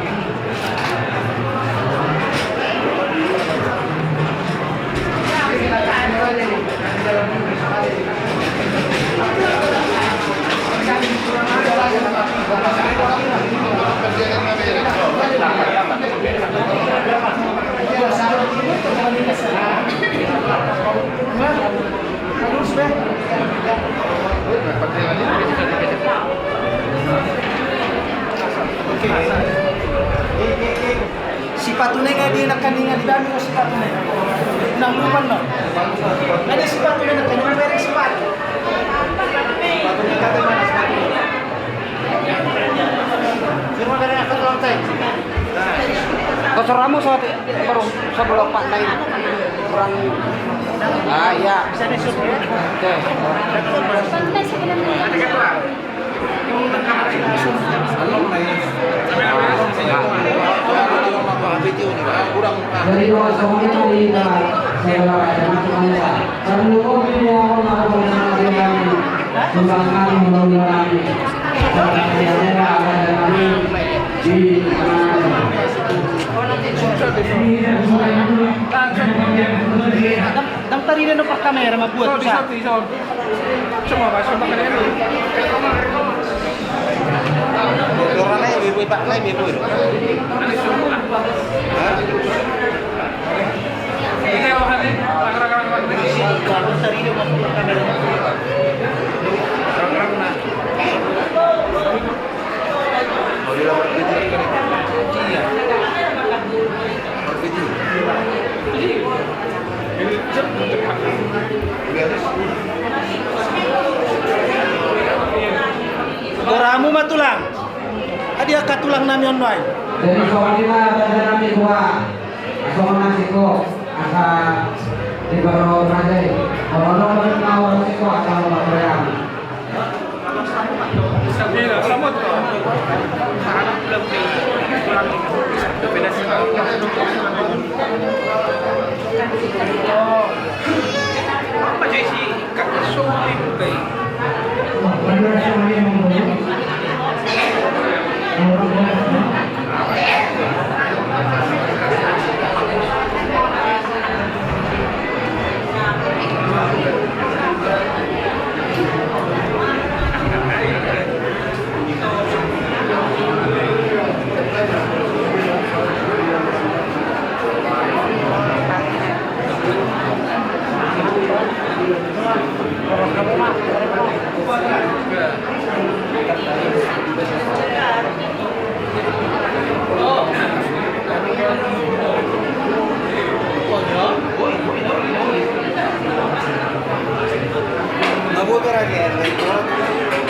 Sipatuna nga di nangkaningan di bami, sipatuna. Nang luman, no. Nga di sipatuna nangkaningan, merek sipatu. Sipatuna kata mana sipatu? Kocoran mu satu, baru satu lompat lain. Kurang. Ah, iya. Oke. Jadi, kalau sama itu di dalam, saya bawa aja, masuk aja. Sebelum video, aku mau bilang, sumbangan, mudah-mudahan. Di mana? Dang, dang tadi dia nomor kamera, mah buat. Bisa, bisa. Cuma masuk makan ini. Orang lain, ibu, Pak, lain, ibu. Hah? Goramu ma tulang. Adi angka tulang nami on nuaeng. Jadi songon i ma raja nami tua. Songon na siko asa di baro raja i. Kalau lo mau siko asa lo pakerean.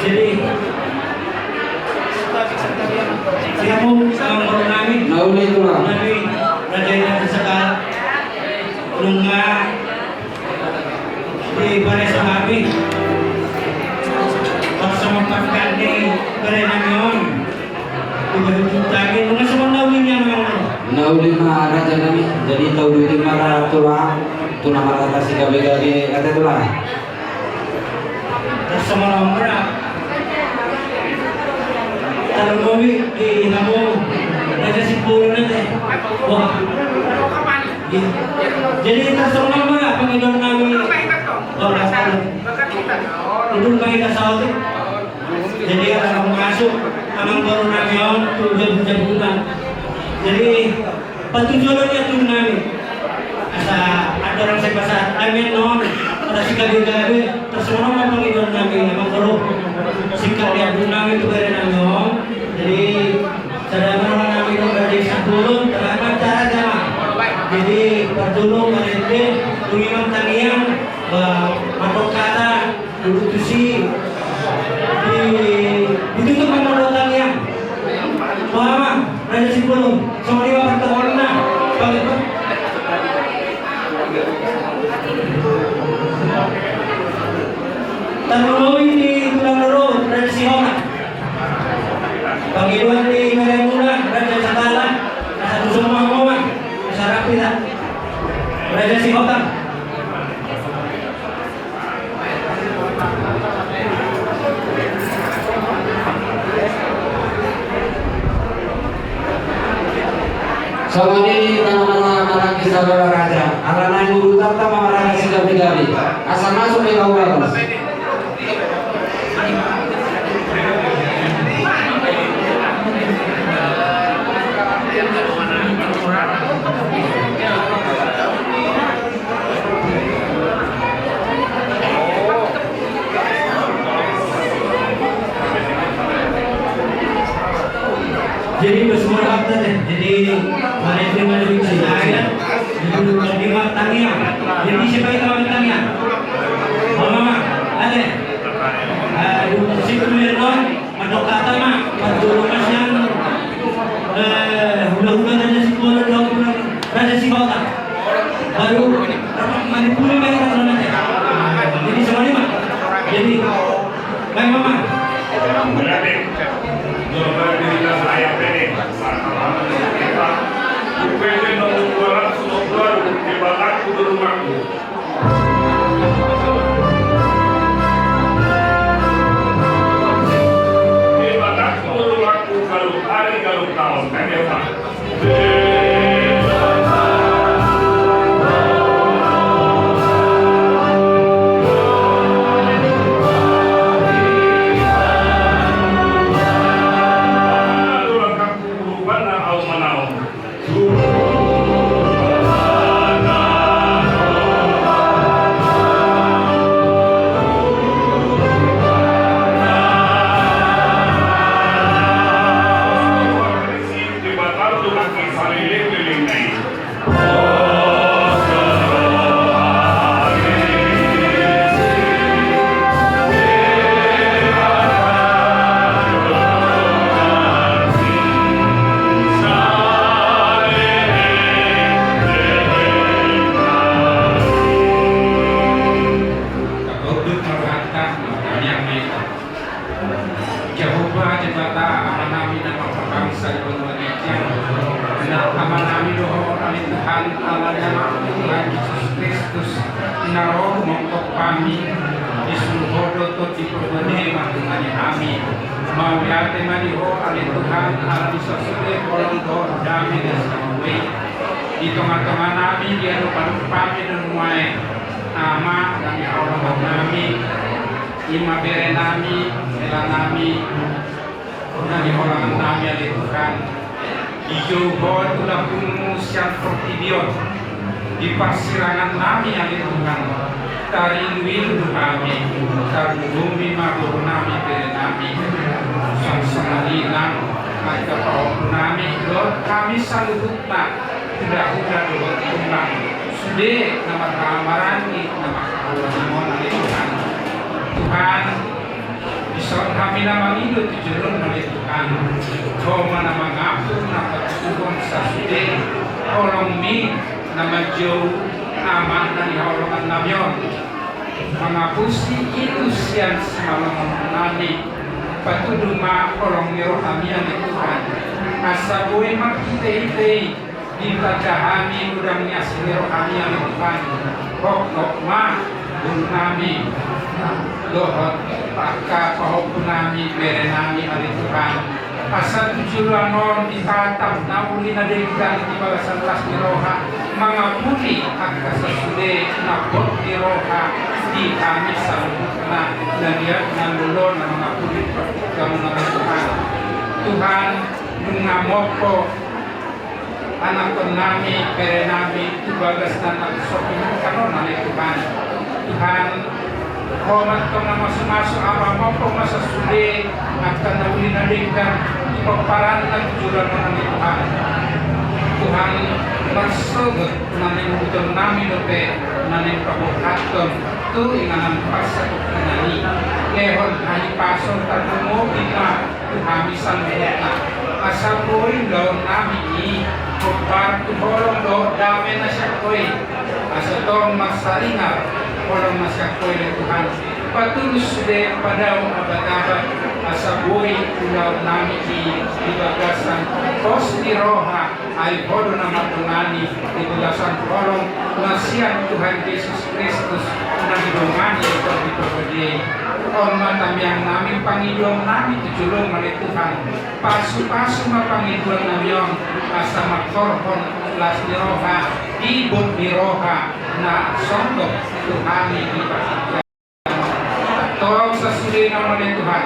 Jadi, siap, Bung, Bang Bornami. Nauli, Tulang. Nami, Raja Indah Sekal. Nunga di bere sahami. Parsomok pakkan di bere nami on. Di bere jutagi, nunga songon na uli ni amang. Na uli ma raja nami, jadi tauduti ma ra tulang, tu na marhata sigabe-gabe ate tulang. Tarsongon on ma. Tarlumobi di hamu Raja Sipulun ate. Wah. Jadi tarsongon on ma pangidoan nami. Wah, wah. Udun bagi kasauti. Jadi ala masuk amang boru nami on tu jabu-jabuna. Jadi patujolo ni atur nami. Asa andorang sai pasahat amen non. Asa sigabe-gabe tarsongon on ma pangidoan nami amang boru. Singkat ni atur nami tu bere nami on. Jadi sada ma roha nami tu bere Sipulun, terlambat cara jama. Jadi Tusi di, ditutup ma tangiang. Boha ma, Raja Simbolon, songon i ma partangianganna. Bang, tarlumobi di tulang rorobot, Raja Sihotang. Pangidoan ni mela muna, Raja Sagala, asa tuson ma hamu ma, asa rapi da. Raja Sihotang. Songon i ma na marhaha saudara raja, ala naeng urutanta ma marhaha sigabe-gabe, asa masuk ma i bagus. Jadi, udah semua daftar ya. Jadi, mana yang terima lebih kecil? Nah, ya. Jadi, bukan di tangiang. Jadi, siapa yang tahu tangiang? Mama, mama, ada. Eh, di situ dia doang. Mandok hata ma, parjolo ma sian, eh, hula-hula Raja Simbolon dohot Raja Sihotang. Baru manimpuli ma hita songon i. Jadi songon i ma. Jadi, baen ma. Berarti, dua belas di wilayah saya ini, sama kita. Upete nomor dua ratus dua puluh, di Batak, di rumahku. Jahowa Debata Amanami na marbangsa di banua ginjang, na Amanami do Ho ale Tuhan, ala ni Anakmu Tuhan Jesus Kristus, na ro manggohi hami, disuruh Ho do Tondi Porbadia mandongani hami. Mauliate ma di Ho ale Tuhan, ala ni sasude holong dohot dame na sahat i di tonga-tonga nami, di adopan nami do nuaeng. Ama, na hinaholongan nami, i ma bere nami, hela nami, na hinaholongan nami ale Tuhan. Dijou Ho tu lambungmu sian portibi on, di parsirangan nami ale Tuhan, tarilu-ilu do hami, tarlumobi ma boru nami, bere nami, suang songon i nang angka pahompu nami dohot hami saluhutna, huda-huda dohot tulang, sude na marhaha maranggi, na marhaha maranggi ale Tuhan. Tuhan, dison hami na mangido tu jolom ale Tuhan, Ho ma na mangampun, na patuduhon sasude holongmi na manjou Ama na hinaholongan nami on. Mangapusi ilu sian simalongonon nami, patudu ma holong ni rohami ale Tuhan, asa boi marhite-hite i ditanda hami godang ni asi ni rohami ale Tuhan. Hophop ma boru nami dohot angka pahompu nami, bere nami ale Tuhan, asa tu joloan on ditatap na uli na denggan di bagasan las ni roha, mangapuli angka sasude na bot ni roha di hami saluhutna, na liat na lolo na mangapuli partingkian on ale Tuhan. Tuhan, nunga mompo anakkon nami, bere nami tu bagas na so pinungka on ale Tuhan. Tuhan, Ho ma antong na masu-masu, asa mompo ma sasude angka na uli na denggan di pomparanna tu joloan on ale Tuhan. Tuhan, marsogot na niuduton nami dope na nipaborhathon tu inganan parsatongkinan i. Lehon hahipason tarlumobi ma tu hami sandiri, asa boi ulaon nami i hombar tu holong dohot dame na sian Ho i, asa tong marsaringar holong na sian Ho i ale Tuhan. Patulus sude, padao abat-abat, asa boi ulaon nami i di bagasan pos ni roha, ai Ho do na mardongani di bagasan holong na sian Tuhan Jesus Kristus na didongani di Tondi Porbadia i. On ma tangiang nami, pangidoan nami tu joloM ale Tuhan. Pasu-pasu ma pangidoan nami on, asa manghorhon las ni roha, ibot ni roha na sondok tu hami di partingkian. Tong sasudena ale Tuhan,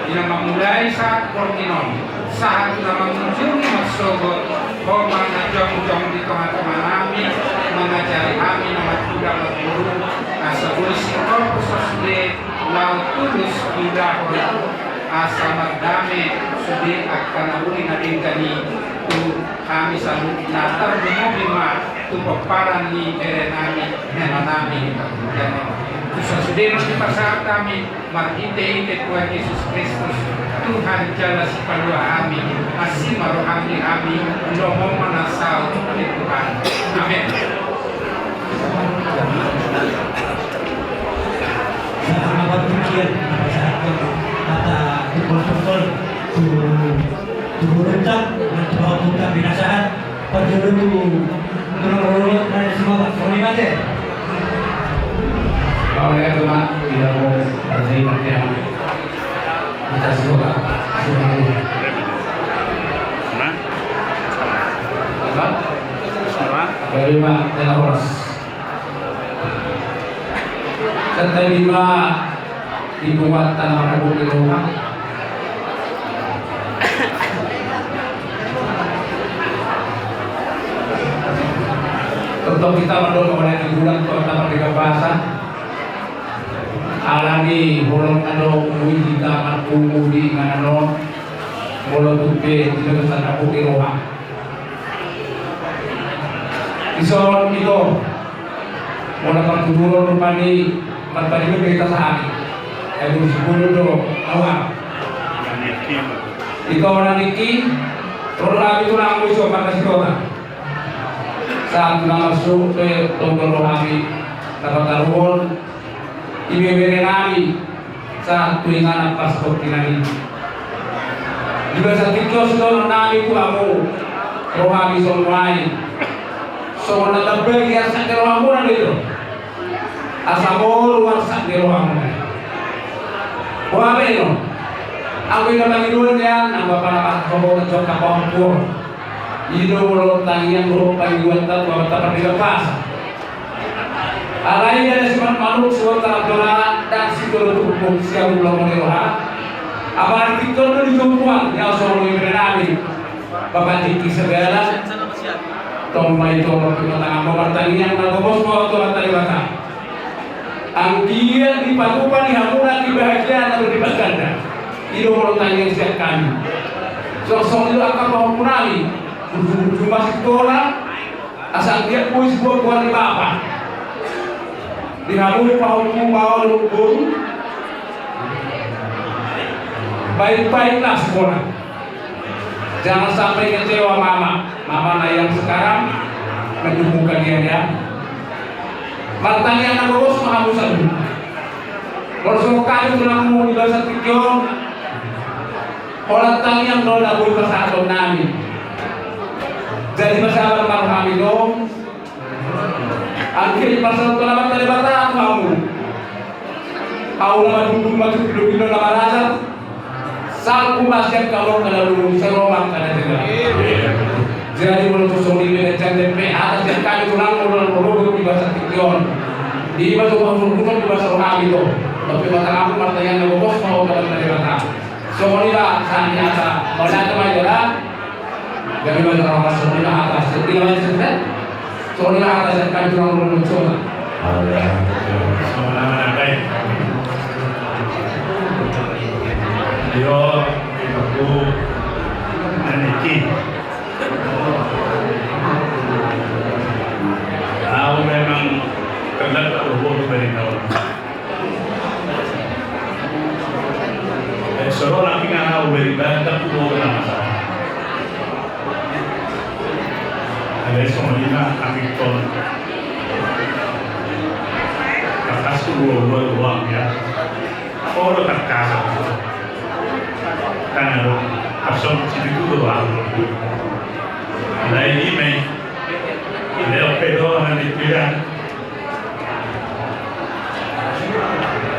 di na mamulai sahat borngin on, sahat tu na mangujungi marsogot, Ho ma na jongjong di tonga-tonga nami, mangajari hami na marhula marboru, asa boi singkop sasude laho tulus diulahon, asa mardame sude angka na uli na denggan i tu hami saluhutna, tarlumobi ma tu pomparan ni bere nami, hela nami. Tu sasude ma dipasahat hami marhite-hite Tuhan Jesus Kristus, Tuhan jala Sipalua hami. Asi ma roham di hami, lomo ma na saut ale Tuhan. Amen. Sahat ma partingkian, pasahathon hata tungkol-tungkol tu, tu boruta, tu boruta binasahan. Parjolo tu tulang rorobot na di Sumaba, songon i ma ate. Baik, ya, Tuhan, tidak mau terima kasih. Kita semua, semua. Apa? Terima, terima kasih. Santabi ma di punguanta na marabu di rumah. Tongtong hita mandok kepada di bulan kota merdeka bahasa. Alani bolon ado mui hita marpungu di inganan on. Bolon tupe di dalam santabu di rumah. Ison ito, molo partuturon rupani, marpadion do hita sahali. Ai bulu sipulu do awa. Ito na niki, ro do hami tulang ison markasihota. Sahat tu na marsuhut pe tongtong ro hami na pataruhon. Ibebere nami, sahat tu inganan parsahut nami. Di bagasan tingki on sidohonon nami tu hamu, rohami songon nuaeng. Songon na tambagi arsak ni rohamuna do i do. Asa molo arsak ni rohamuna i. Boha be do. Anggo i na pangidoan nian, anggo apala pasahoton jokka pahompu on. I do molo tangiang dohot pangidoanta tu Amanta Pardenggan Basa. Alai ndada simanuk-manuk, siboan tarap jora, ndang sitolu turpuk, siamun lomo ni roha. Apala di tingki on do dijompuan ni au songon i bere nami, Bapak Diki Segala. Tong ma ito, tong ma ito, tong ma tangan, martangiang na gomos ma tu Amanta Debata. Anggiat dipatupa di hamuna kebahagiaan na berlipat ganda. I do molo tangiang sian hami. Songon i do angka pahompu nami, burju-burju masitola. Asa anggiat boi siboan goar ni bapa. Di hamu pahompu, baoa dohot boru, baik-baiklah sekolah. Jangan sampai kecewa mama. Mama na yang sekarang mendukung kalian ya. Martangiang na gomos ma hamu saluhut. Molo songon hami tulangmu di bagasan tingki on, holan tangiang do na boi pasahaton nami. Jadi pasahaton ma rohami do. Anggiat dipasahat Amanta Debata tu hamu. Ahu na madungdung ma tu pinompinon na marajar. Salpu ma sian hamu angka na luhut, sai ro ma angka na jala. Jadi molo tung songon i pe, jala pe hata sian hami tulang molo na molo di bagasan tingki on. Di bagasan molo di bagasan hami do. Tapi mata hamu martangiang na gomos ma tu Amanta Debata. Songon i ma sahat ni hata, mauliate ma jala. Jadi bagasan roha songon i ma hata, songon i ma hata, songon i ma hata, songon i ma hata, songon i ma hata, songon i ma hata. Yo, ibu, aniki. Au memang kerja tak lupa tu beri kawan. Ro lagi ngana uberi bandak tu boga na masa. Ada songon i ma kami kon. Kakas tu dua dua doang ya. Oh, lo tak kasar. Tangan lo. Absor situ tu doang. Ada ini main. Ada oke doang nanti pilihan.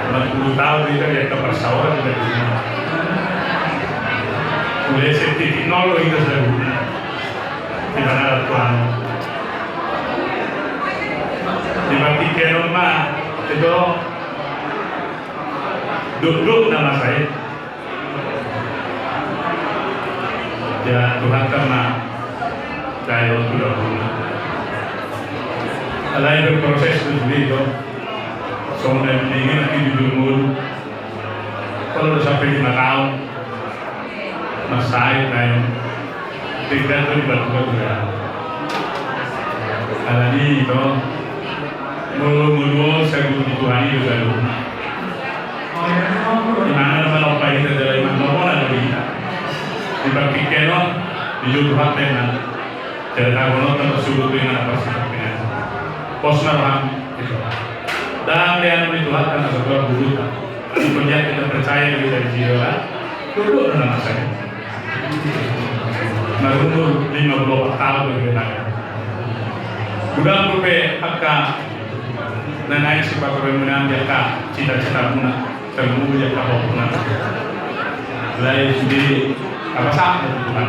Empat puluh tahun kita di angka persawahan kita di rumah. Mulai setitik nol kita sudah guna. Di mana Tuhan? Di partingkian on ma, itu duduk nama saya. Ya, Tuhan kan ma tahe on tu dahulu. Alai berproses tu sendiri tu. Songon na mendingan nanti jujur mulu. Kalau udah sampai lima tahun, masai tahe on. Tidak tu dibantu juga. Alani tu. Mulu-mulu saya guru di Tuhan itu saya guru. Di mana nama lo pai kita dari mana lo mana lo kita. Di praktik keno di juru hati mana. Jadi tak boleh tempat suruh tu yang ada pasti dengan. Pos marham itu. Dan dia anu di Tuhan karena sebuah guru tak. Punya kita percaya di dari jiwa. Duduk dalam saya. Marumur lima puluh empat tahun di Belanda. Godang dope angka na naeng sipatoremuna di angka cita-citamuna, tarlumobi di angka hohomuna. Alai sude apa sah dari Tuhan.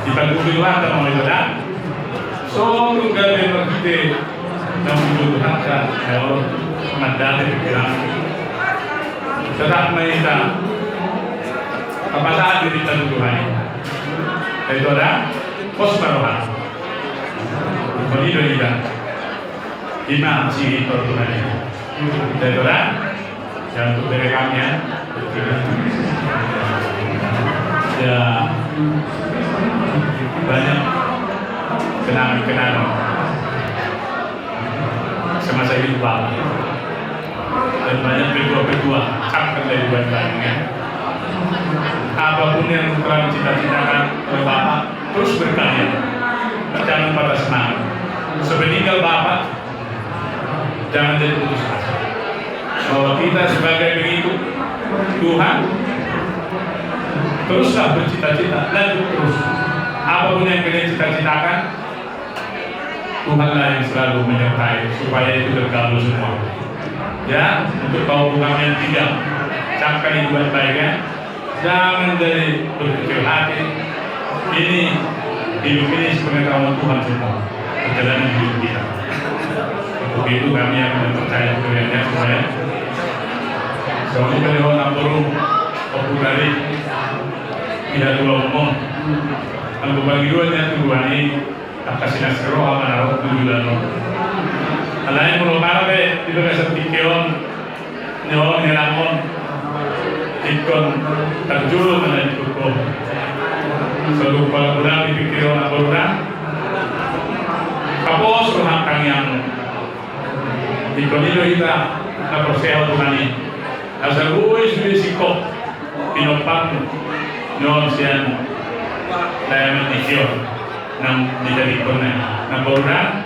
Di panggung Tuhan tak mau itu dah. So tu gabe marhite na mulu Tuhan kan, ya Allah, mandate pikiran. Tetap ma hita papasahat diri tu Tuhan i. Ai tu da, pos ma roha. Mani do hita. Ima si hita Tuhan i. Ai tu da. Ya, untuk bere kami ya. Ya, banyak kenangan-kenangan. Semasa hidup Bapak. Dan banyak petua-petua, cakap dari buat banyak. Apapun yang telah dicita-citakan oleh Bapak, terus berkarya. Jangan patah semangat. Sepeninggal Bapak, jangan jadi putus asa. Bahwa kita sebagai pengikut Tuhan, teruslah bercita-cita, lanjut terus. Apapun yang kalian cita-citakan, Tuhanlah yang selalu menyertai supaya itu terkabul semua. Ya, untuk kaum kami yang tinggal, camkan itu baik-baik ya. Jangan jadi berkecil hati. Ini hidup ini sepengetahuan Tuhan semua. Perjalanan hidup kita. Untuk itu kami akan percaya kepada semua ya. Soalnya dari orang Ampurung, Ampurung dari tidak dua umum. Anggo bagi dua nya tujuan ini. Angka sinas ni roha manarok tu julu on. Alai molo mara be di bagasan tingki on, ni on, ni rang on. Ingkon tarjolo ma na di turpuk on. Saluhut pala godang di pingkiron na godang. Kapos roha tangiangmu. Ingkon i do hita na porsea tu Tuhan i. Asa boi sude singkop pinompar ni on sian daya mandikion nang dijadikkon na nang boru na.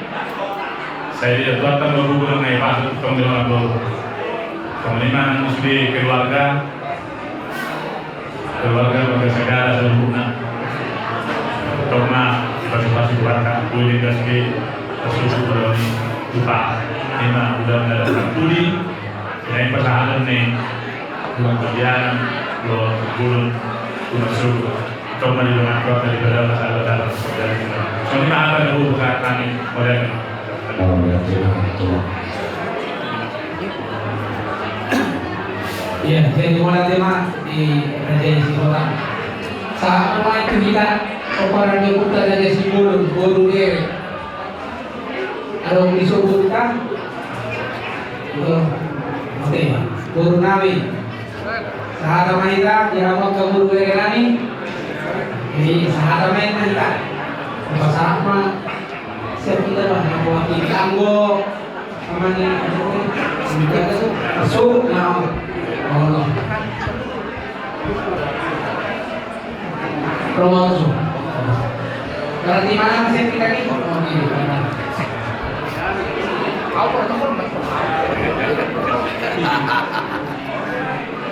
Sai dia tuatan boru nang na ipasu tong di on boru. Songon i ma nang sude keluarga, keluarga, keluarga sagala saluhutna. Tong ma dipasu-pasu Tuhanta, boi di gas be pasusu boru ni tupa. Ima udah ada pudi. Naeng pasahaton ni Tuhan Pabianan, Tuhan Bulun, Tuhan Sulu. Tong ma di dongan Tuhan dari pada masalah dalam saudara kita. Songon i ma hata na hubuka kami modern. Iya, jadi mauliate ma di Raja Isi Kota. Sahat ma tu hita, Opa Raja Kota, Raja Simbolon, Boru Dere. Adong di Sobo kan? Oke, boru nami. Sahat ma hita, di hamu angka boru bere nami. Jadi sahat ma hita. Pasahat ma. Siap hita bah, na buat hita anggo. Amani, masuk, nah. Allah. Romansu. Berarti mana sih kita ini?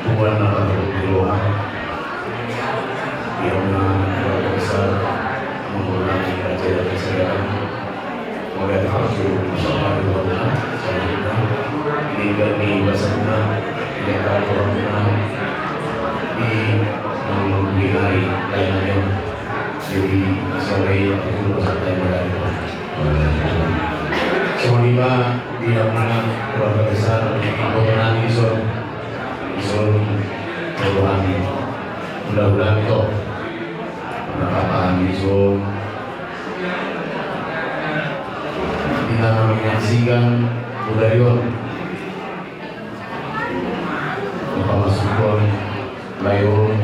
Tuhan Allah di roha. Ia menang keluarga besar mengulangi raja dan kesadaran. Mauliate ma tu Tuhan, saluhutna, di kami basarna, di kami rohana, di mangului ari lain-lain. Jadi, sampai aku bersantai malam. Songon i ma di hamuna keluarga besar, di kota nami son, son, keluarga nami. Mudah-mudahan itu. Nah, apa nami son? Di na menyaksikan budaya on. Mapamasukhon lae on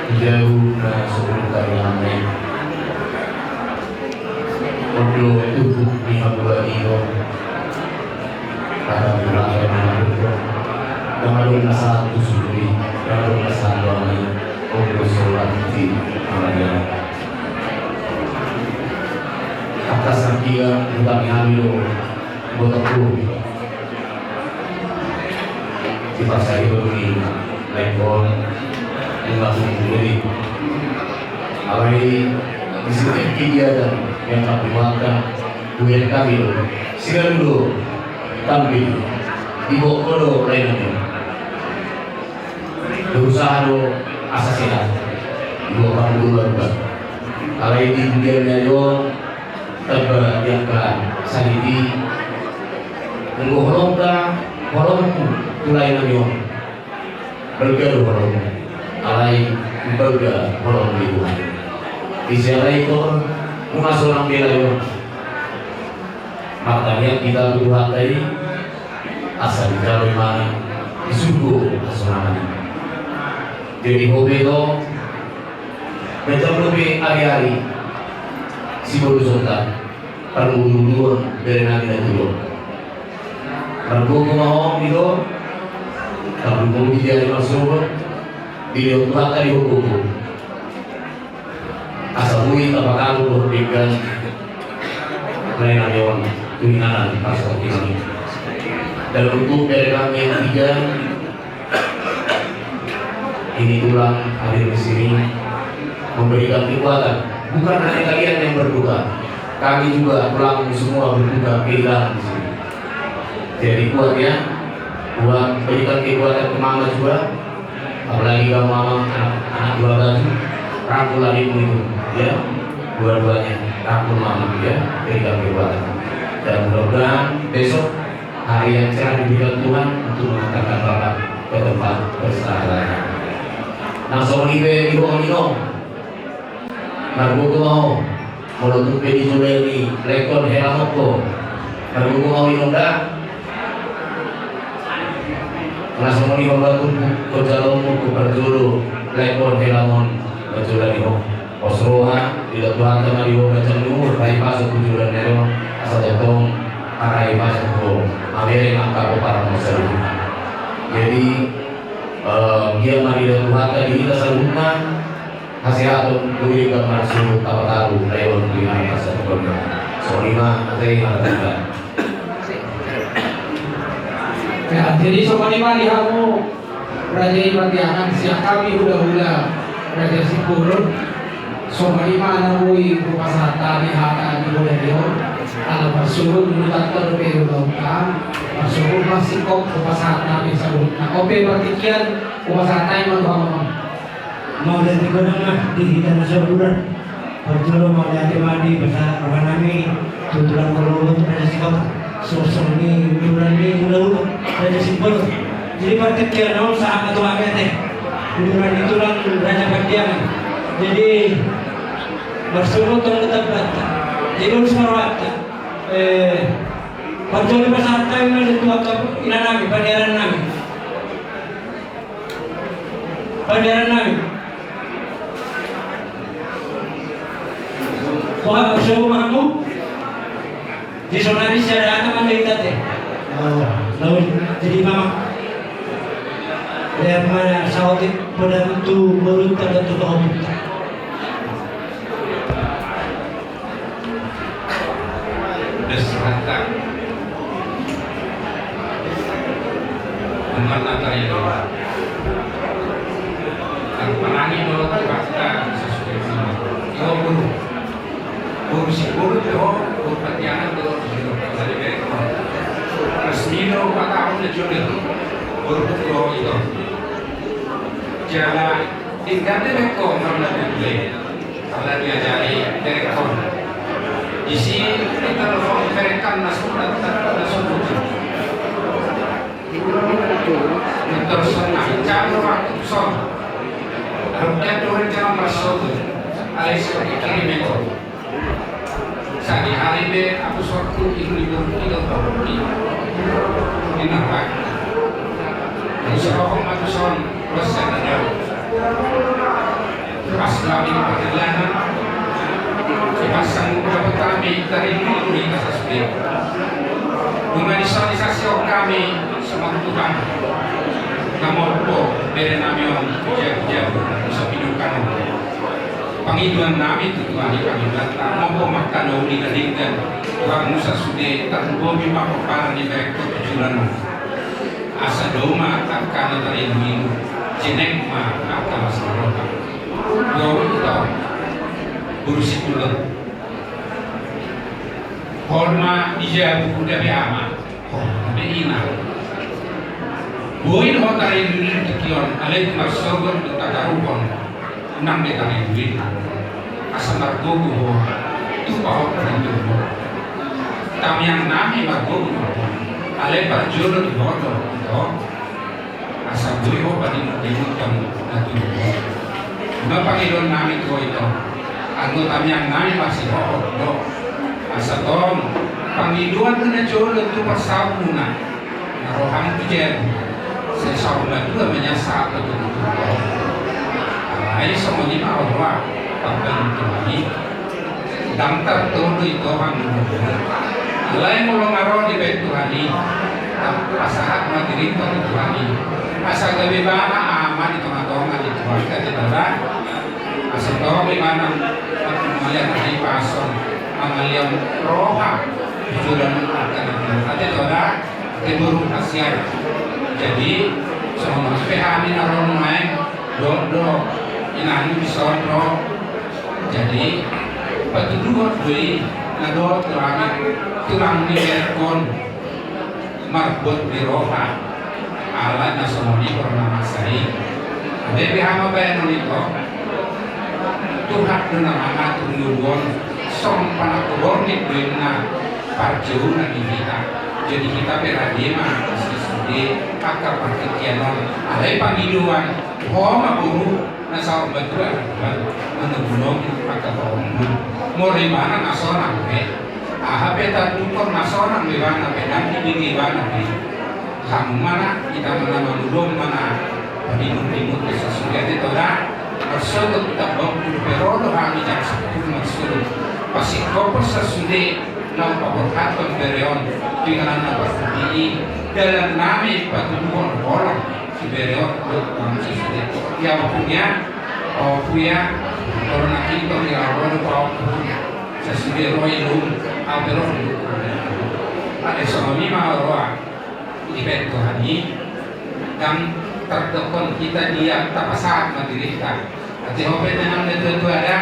tu jabu na so burju tarian na i. On do tubuh ni habuat i on. Kata berlaku na burju. Dang adong na sahat tu suhut i, dang adong na sahat tu ama i. On do so latiti ama i. Atas nangkiga hutang ni hami do botohku. Dipasahi do ni lae on nunga tumunduli. Alai di setiap kegiatan yang kami buatkan, buat kami do. Siganup do kami di boko do lae nami. Berusaha do asa sehat. Dua panggung dua. Alai di dunia ni ayo tamba di angka sahit i. Anggo holongta, holongmu tu lae nami on. Balga do holongmu. Alai balga holongmu di Tuhan. Di siala i tor nunga sonang be lae on. Martangiang hita tu Tuhanta i. Asa dijalo imana di surgo hasonangan i. Jadi ho be do, manjalo be ari-ari sibolusonta, parngoluon bere nami na tulo. Margogo ma ho, i do, tarlumobi di ari marsogot, dilehon Tuhanta di ho gogo. Asa boi tapatalu dohot denggan lae nami on tu inganan parsaulian i. Dan untuk bere nami yang tiga, ini tulang hadir di sini memberikan kekuatan. Bukan hanya kalian yang berduka, kami juga tulang semua berduka kehilangan di sini. Jadi kuat ya, buat berikan kekuatan ke mama juga. Apalagi kamu mamang anak, anak dua baju, rangkul adikmu itu, ya, dua-duanya, rangkul mamang, ya, berikan kekuatan. Dan mudah-mudahan besok hari yang cerah diberikan Tuhan untuk mengantarkan bapak ke tempat persyahadannya. Nah, songon i be di ho, Inong. Margogo ma ho. Molo tung pe dijoloi lae on helamonmu, margogo ma ho, Inong, da. Nga songon i ho, Inong, tu jaloonmu tu parjolo lae on helamon manjolani ho. Pos roha, didok Tuhanta ma di ho ganjang ni umur, hahipason tu joloan ni ari on, asa tongtong marhahipason ho mamereng angka pomparanmu saluhutna. Jadi, eh, dia ma didok Tuhanta di hita saluhutna, hasehaton, denggan marsuhut, tapatalu lae on tu inganan parsaulian. Songon i ma, ate, hata. Ya, jadi songon i ma di hamu Raja i Pardiangan, sian hami hulahula Raja Simbolon. Songon i ma na boi hupasahat hami hata di bulan on. Ala marsuhut, nunga tanda dope ulaonta, marsuhut ma singkop hupasahat hami saluhutna. On pe partingkian hupasahat hami ma tu hamu. Mauliate godang ma di hita na saluhutna. Parjolo mauliate ma di pasahat roha nami tu tulang Kolobo, tu Raja Sikota. Suhut ni tulang ni Kolobo, Raja Simbolon. Jadi partingkian on sahat ma tu hami, ate. Tulang ni tulang Raja Pardiangan. Jadi marsuhut tong tetap banta. Jadi harus marwata. Eh, parjolo pasahat hami ma tu angka ina nami, paniaran nami. Paniaran nami. Boha, marsogo ma hamu? Di son nami siada hata mandai tate. Oh, lalu jadi mama. Lehon ma saotik podan tu borunta dohot tu pahompunta. Dasarta. Teman na taida. Tarpanangi do tu basta sasuai sama. Iwa guru. Boru Sipulun do, boru Patianan do, boru Sipulun. Jadi, berekon. Resmi do, empat tahun na jolo. Boru do ito. Jala, tinggal di berekon, mana di gue. Kalau diajari berekon. Isi, kita lo berekon, masuk, masuk. Terus, nah, jam waktu son. Harusnya turun jam masuk. Alis, kirim itu. Sehari-hari be aku suatu ibu-ibu itu di neraka. Bisa pokok matu son, terus saya ada. Pas kami perjalanan, dipasang beberapa kami dari dulu di atas dia. Mengadisalisasi kami sama Tuhan. Namun po, bere nami on, jago-jago, bisa pinjaukan. Pangidoan nami tu Tuhan i kami banta, mambo mangkana uli na denggan, Tuhan Musa sude, tarlumobi ma pomparan ni baen tu tujuan. Asa doma angka na tarilu-ilu, jeneng ma angka las ni roha. Dua puluh tahun, boru Sipulun. Hol ma di jabu udah be ama. Be ina. Boi do ho tarilu-ilu tingki on, alai marsogot do tataruhon. Nang be tarilu-ilu. Asa margogo ho. Tu pahompu ni tubu. Tamiang nami margogo ho. Alai parjolo di ho do. Asa boi ho padimut-dimuthon na tubu. Ima pangidoan nami tu ho ito. Anggo tamiang nami masihohot do. Asa tong pangidoan do na jolo tu parsaut muna. Na roham tu jabu. Sai saur matua ma nian sahat tu tubu. Alai songon i ma olo. Pambangun Tuhan i. Ndang tartolu i Tuhan. Alai molo nga ro dibaen Tuhan i, pasahat ma dirinta tu Tuhan i. Asa gabe ibana ama di tonga-tonga ni keluarga di baba. Asa tong ibana mangalian ari pason, mangalian roha di joloan angka na ate toda, ate boru hasian. Jadi songon pe hami na ro nuaeng, dohot do inangmu dison ro. Jadi patuduhon do i na dohot do hami tulang ni berekon marbuat ni roha. Ala na songon i do na masa i. Alai be hami baenon ito. Tuhan do na mangatur ngolu on. Songon panangko borngin do inna parjouon di hita. Jadi hita pe rade ma sisude angka partingkian on. Alai pangidoan ho ma boru. Na saur matua, manogunogi angka pahompu. Molo ibana na sonang be. Aha pe tandukon na sonang be ibana be, ndang dibege ibana be. Hamu ma na, hita ma na mangulon ma na padimut-dimut be sasude ate toda. Marsogot hita bangku dope ro do hami jam sampulu marsogot. Pasingkophon sasude na paborhathon bere on tu inganan na parpudi i. Dalan nami patuduhon holong. Sibere on do, mangusiside. Ia, ompu ia, ompu ia, tolong nangkin tong ia, ro do paompu. Sasibere ro i lum, au pe ro do. Ate songon i ma ro, dibaen Tuhan i, ndang tardok hita dia, tapasahat ma dirinta. Ate ho pe tenang na tua-tua da,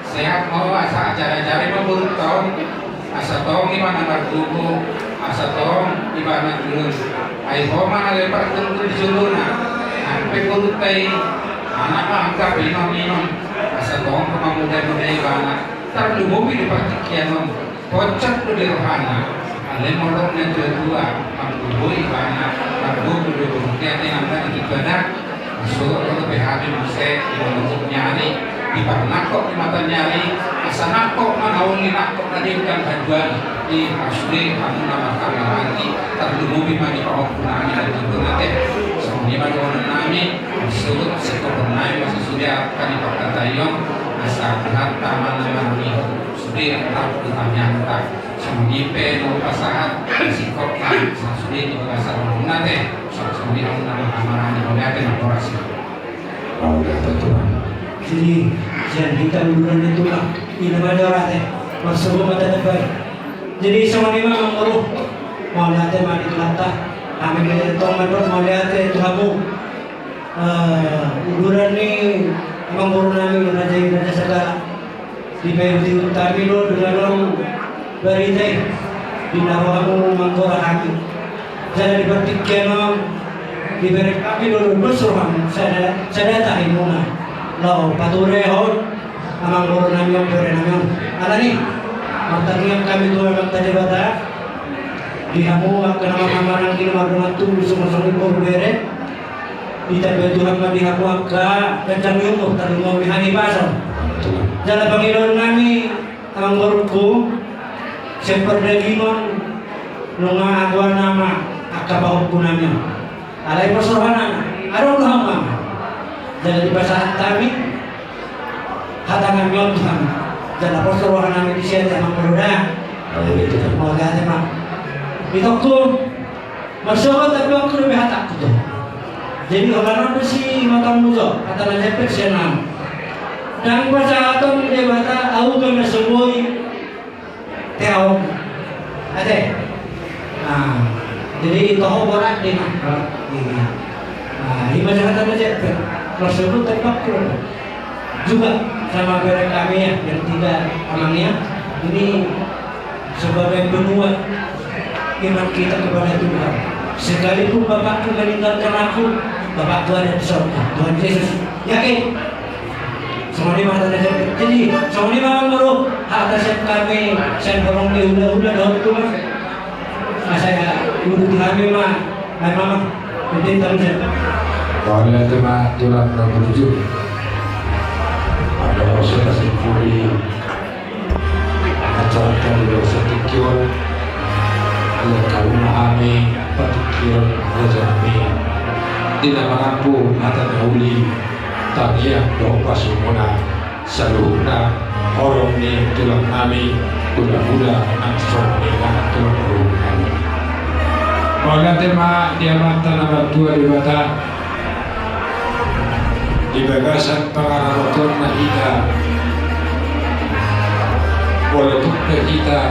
sehat ma ho asa ajar-ajari ma borunta on, asa tong ibana margogo, asa tong ibana tulus. Ai ho ma na lepar tulus di jolona, nang pe borunta i, anak ma angka pinon-inon, asa tong pamuda-muda ibana, tarlumobi di partingkian on. Pocok do di rohana, alai molo na tua-tua, manggogo ibana, manggogo do borunta, ate nang na di tujuan na, masuo do P H B muse, di manggogo ni ari, di parnangkok di mata ni ari, asa nangkok ma na uli nangkok na denggan haduan, i pasude hamu na marhahamaranggi, tarlumobi ma di pahompu nami na di tujuan na te, songon i ma dohonon nami. Disebut sekopernai masa sude angka ni pangkataion, asa Tuhanta ma na mangihuthon sude angka pertanyaanta. Songon i pe naung pasahat, singkop ma, asa sude di bagasan ngoluna te, songon i naung na mangamarani. Mauliate ma, horas ma. Mauliate Tulang. Jadi, sian hita uduran ni Tulang, i na ma jora te, marsogot ma tatempai. Jadi, songon i ma, Amangboru, mauliate ma di Tuhanta. Hami pe tong mandok mauliate tu hamu. Eh, uduran ni Amangboru nami, Raja i, Raja Sagala. Dipaihutihut hami do, dengan on barita i, di na ro hamu manggora hami. Jala di partingkian on, dibereng hami do dos roham, sada, sada tahi muna. Laho paturehon amangboru nami on, bere nami on. Alani, martangiang hami tu Amanta Debata, di hamu angka na marhahamaranggi, na mardongan tubu, sumarsonggit boru bere. Ditambai Tuhan ma di hamu angka ganjang ni umur, tarlumobi hahipason. Jala pangidoan nami, amangborungku, sian pardagingon nunga agoan ma angka pahompu nami on. Alai pos roha nami, adong do hamu amang. Jala dipasahat hami hata nami on tu hamu. Jala pos roha nami di sian amang boru da. Mauliate ma. Itongku, marsogot, tapi anggo dope hatangku tu. Jadi, holan on do simatamu jo, hata na jempek sian ahu. Ndang pasahaton Debata ahu angka na so boi teaon. Ate. Nah, jadi toho borat deh, nah. Borat. Iya. Nah, i ma jala hata na jempek. Marsogot, tapi anggo dope juga sama bere kami ya, yang tiga amang ya. Ini sebagai penguat iman kita kepada Tuhan. Sekalipun bapakku meninggalkan aku, bapakku ada di sorga. Tuhan Yesus. Yakin? Songon i ma hata na jempek. Jadi, songon i ma, amangboru, hata sian hami, sian holong ni hulahula dohot Tulang. Asa ya, uduti hami ma, ai ma, ma, penting talu sian. Mauliate ma, Tulang, na burju. Ada proses poli. Acara kami dohot satingki on, ia kalu ma hami patingkion raja nami, di na mangampu hata na uli, tangiang dohot pasumuna, saluhutna horong ni tulang nami, hulahula nang songon i nang tulang boru nami. Mauliate ma di Amanta na martua Debata, di bagasan pangaramotonna hita, molo tung pe hita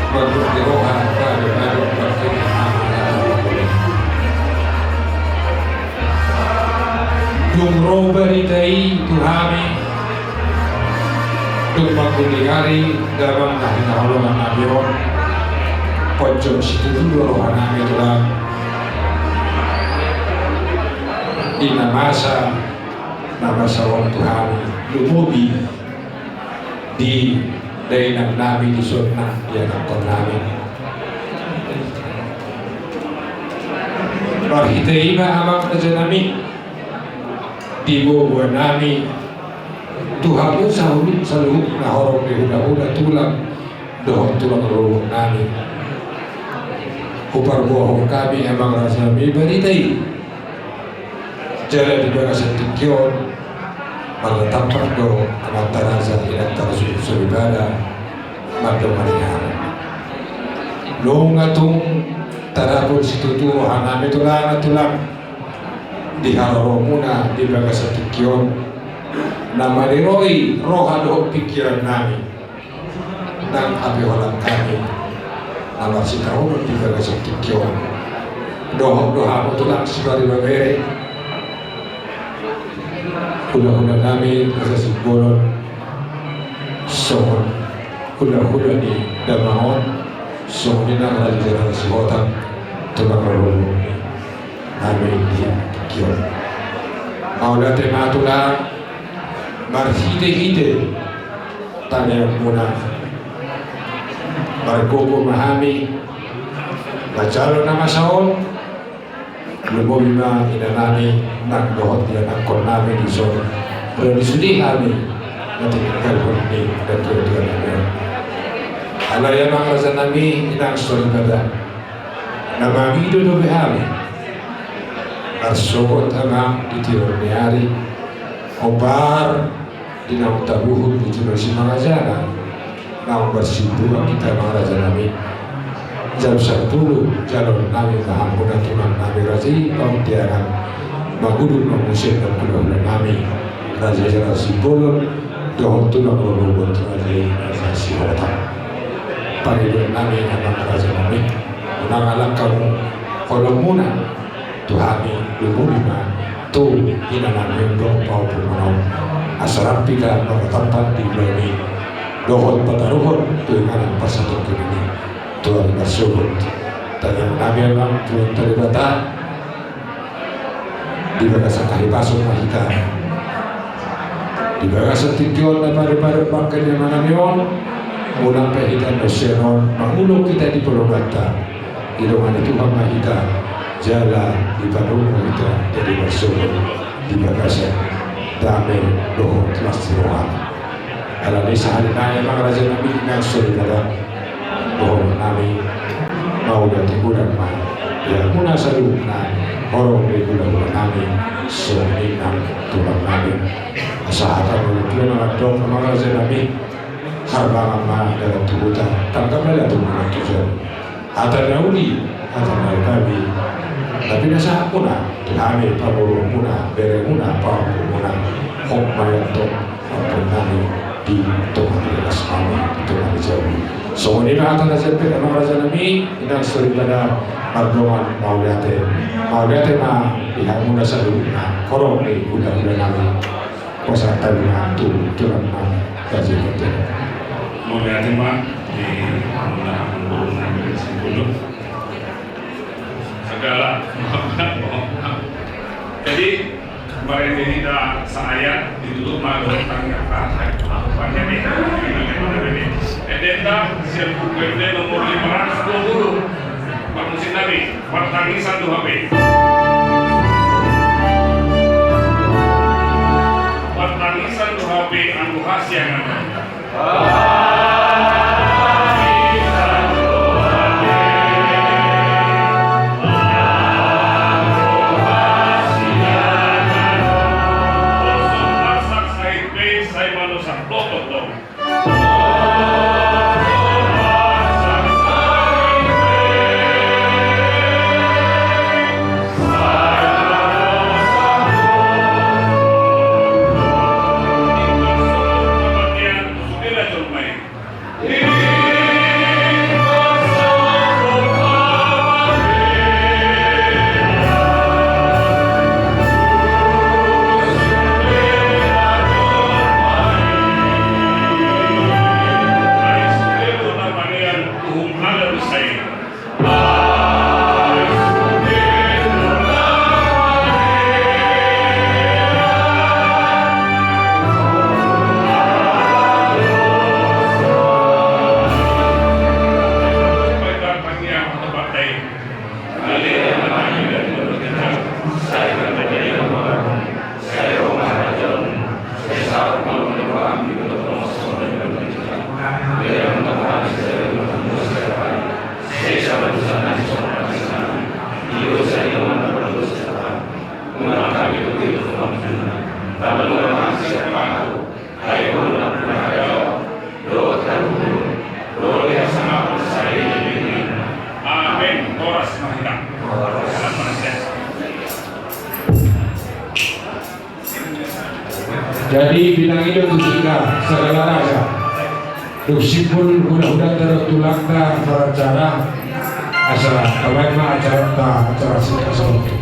mardomu ni roha, baru, baru, baru. Dung ro barita i tu hami, dung mangkuling ari damang na hinaholongan nami on, ponjong situtu do roha nami, Tulang. Di na masa, na masa on tu hami, lumobi di dainang nami, dison nang di anakkon nami. Marhite i ma, amang raja nami, diboan nami tu hamu saluhut, saluhutna horong ni hulahula, tulang dohot tulang rorobot nami. Huparboahon hami, amang raja nami, barita i. Jala di bagasan tingki on, marnatampak do amanta raja, inanta raja soripada, mandongani hami. Nunga tung tadapot situtu roha nami, Tulang, Tulang, di haroromuna di bagasan tingki on, na maniroi roha dohot pingkiran nami. Nang hape holan hami na marsitaonon di bagasan tingki on, dohot do hamu, Tulang, sibari babere, hulahula nami Raja Simbolon, songon hulahula ni damang on, songon i nang Raja Sihotang, tulang rorobot nami di tingki on. Mauliate ma, Tulang, marhitehite tangiangmuna, margogo ma hami manjalo na masa on. Lumobi ma ina nami nang dohot ianakkon nami dison, ro di sude hami na tininggalhon ni natuatua nami on. Alai, amang raja nami, inang soripada, na mangido dope hami Marsogot amang di tiur ni ari, hombar di naung tabuhut di jolo simangajalan, naung marsibuan hita amang raja nami. Jam sampulu jalo nami ma hamuna tulang nami raja i Pamuntianan, mangudut ma muse hulahula nami raja i raja Simbolon dohot tulang boru raja i raja Sihotang. Pangidoan nami amang raja nami, unang alak hamu holongmuna tu hami, lumobi ma tu inanami on dohot pahompumuna on, asa rap hita martampuk di ulaon i dohot pataruhon tu inganan parsatongkinan i tu ari marsogot. Tangiang nami amang tu Debata, di bagasan hahipason ma hita. Di bagasan tingki on na padepadeon bangke ni amanami on, unang pe hita na sian on mangulok hita di polonanta. Didongani Tuhan ma hita jala dipangido hita jadi marsogot di bagasan dame dohot las ni roha. Alani sahali nai amang raja nami, inang soripada, dohonon nami, mauliate godang ma di hamuna saluhutna, horong ni hulahula nami, songon i nang tulang nami. Asa hata ni roha na mandok amang raja nami, harbangan ma dalan tu huta, tanggap ma dalan tu huta. Hata na uli, hata na gabe, na pinasahatmuna tu hami, pamoruonmuna, beremuna, pahompumuna, hot ma i antong ampun nami di tonga ni las nami, di tonga ni jabu. Songon i ma hata na jempek amang raja nami, inang soripada, mardongan mauliate. Mauliate ma di hamuna saluhutna, horong ni hulahula nami. Pasahat hami ma tu tulang nami, raja i. Mauliate ma di hamuna amang boru nami raja Simbolon. Segala. Jadi, marende hita saayat, ditutup ma dohot tangiang. Ende ta sian Buku Ende nomor lima ratus dua puluh. Parmusik nami, martangisan do hape. Martangisan do hape anggo hasiangan. Amen. Horas ma hita. Jadi, pinangido tu hita sagala raja, dung simpul hulahulanta dohot tulangta maracara, asa tabaen ma acaranta, acara singkat saja.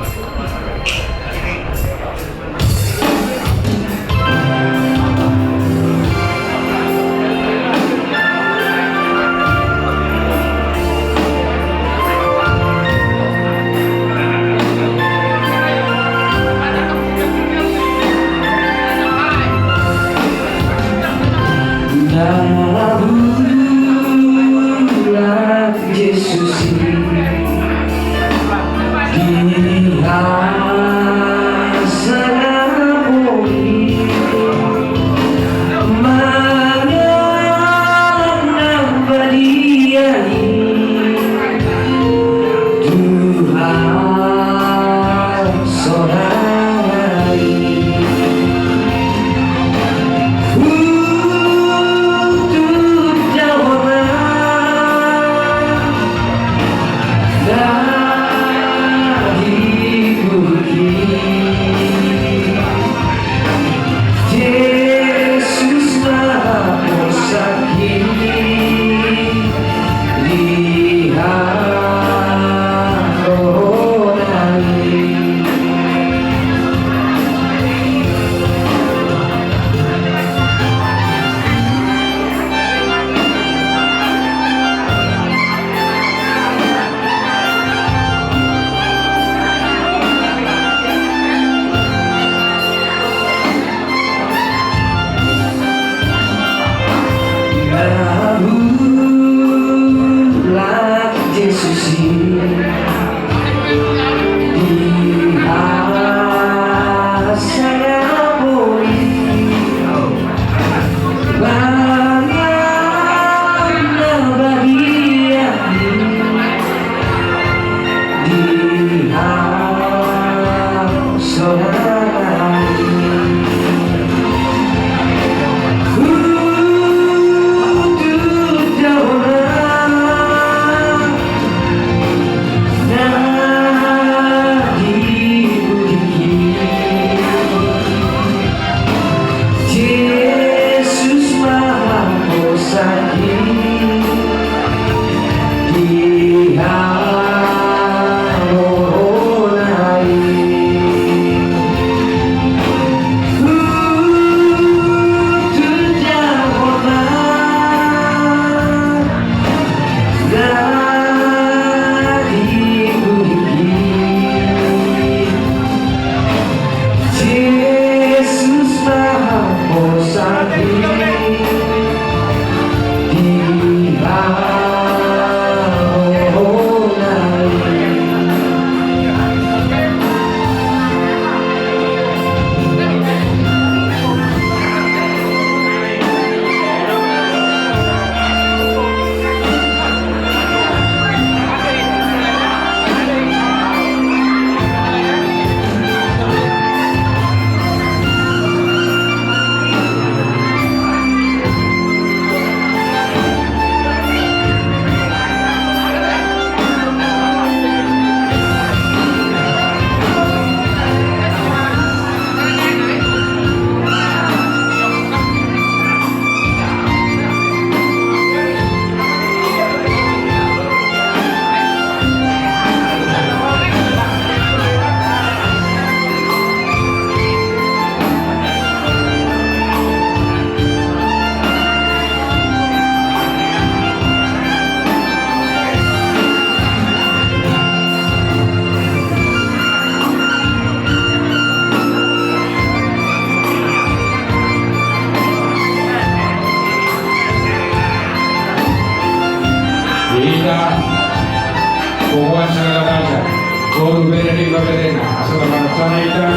Di bagas na, asa tamanat sana ita.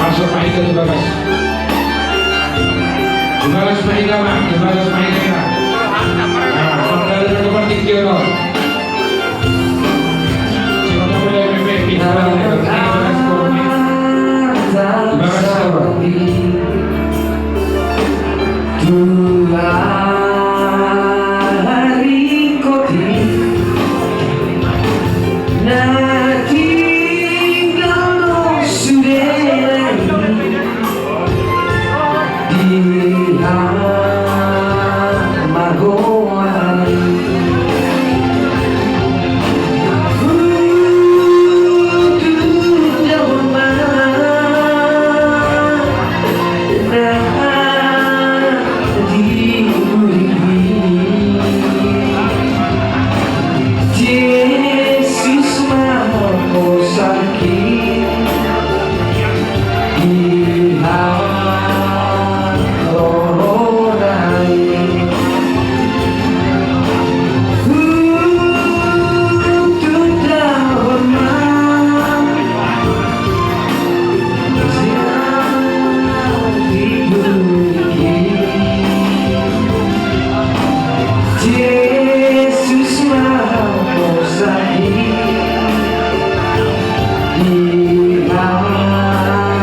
Masuk ma ita di bagas. Di bagas ma ita, ma, di bagas ma ita. Nah, pangkal na tukar tinggi, no. Siapa boleh mepet di bagas, di bagas, di bagas. Tulang ringkot i na tinggal do sude di hamagoan. Jesus ma hosaki di haroro nai. Hutuda hormat. Jesus ma hosaki di haroro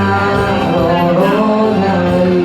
nai.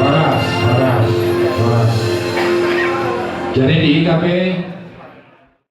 Horas, horas, horas. Jadi di hita pe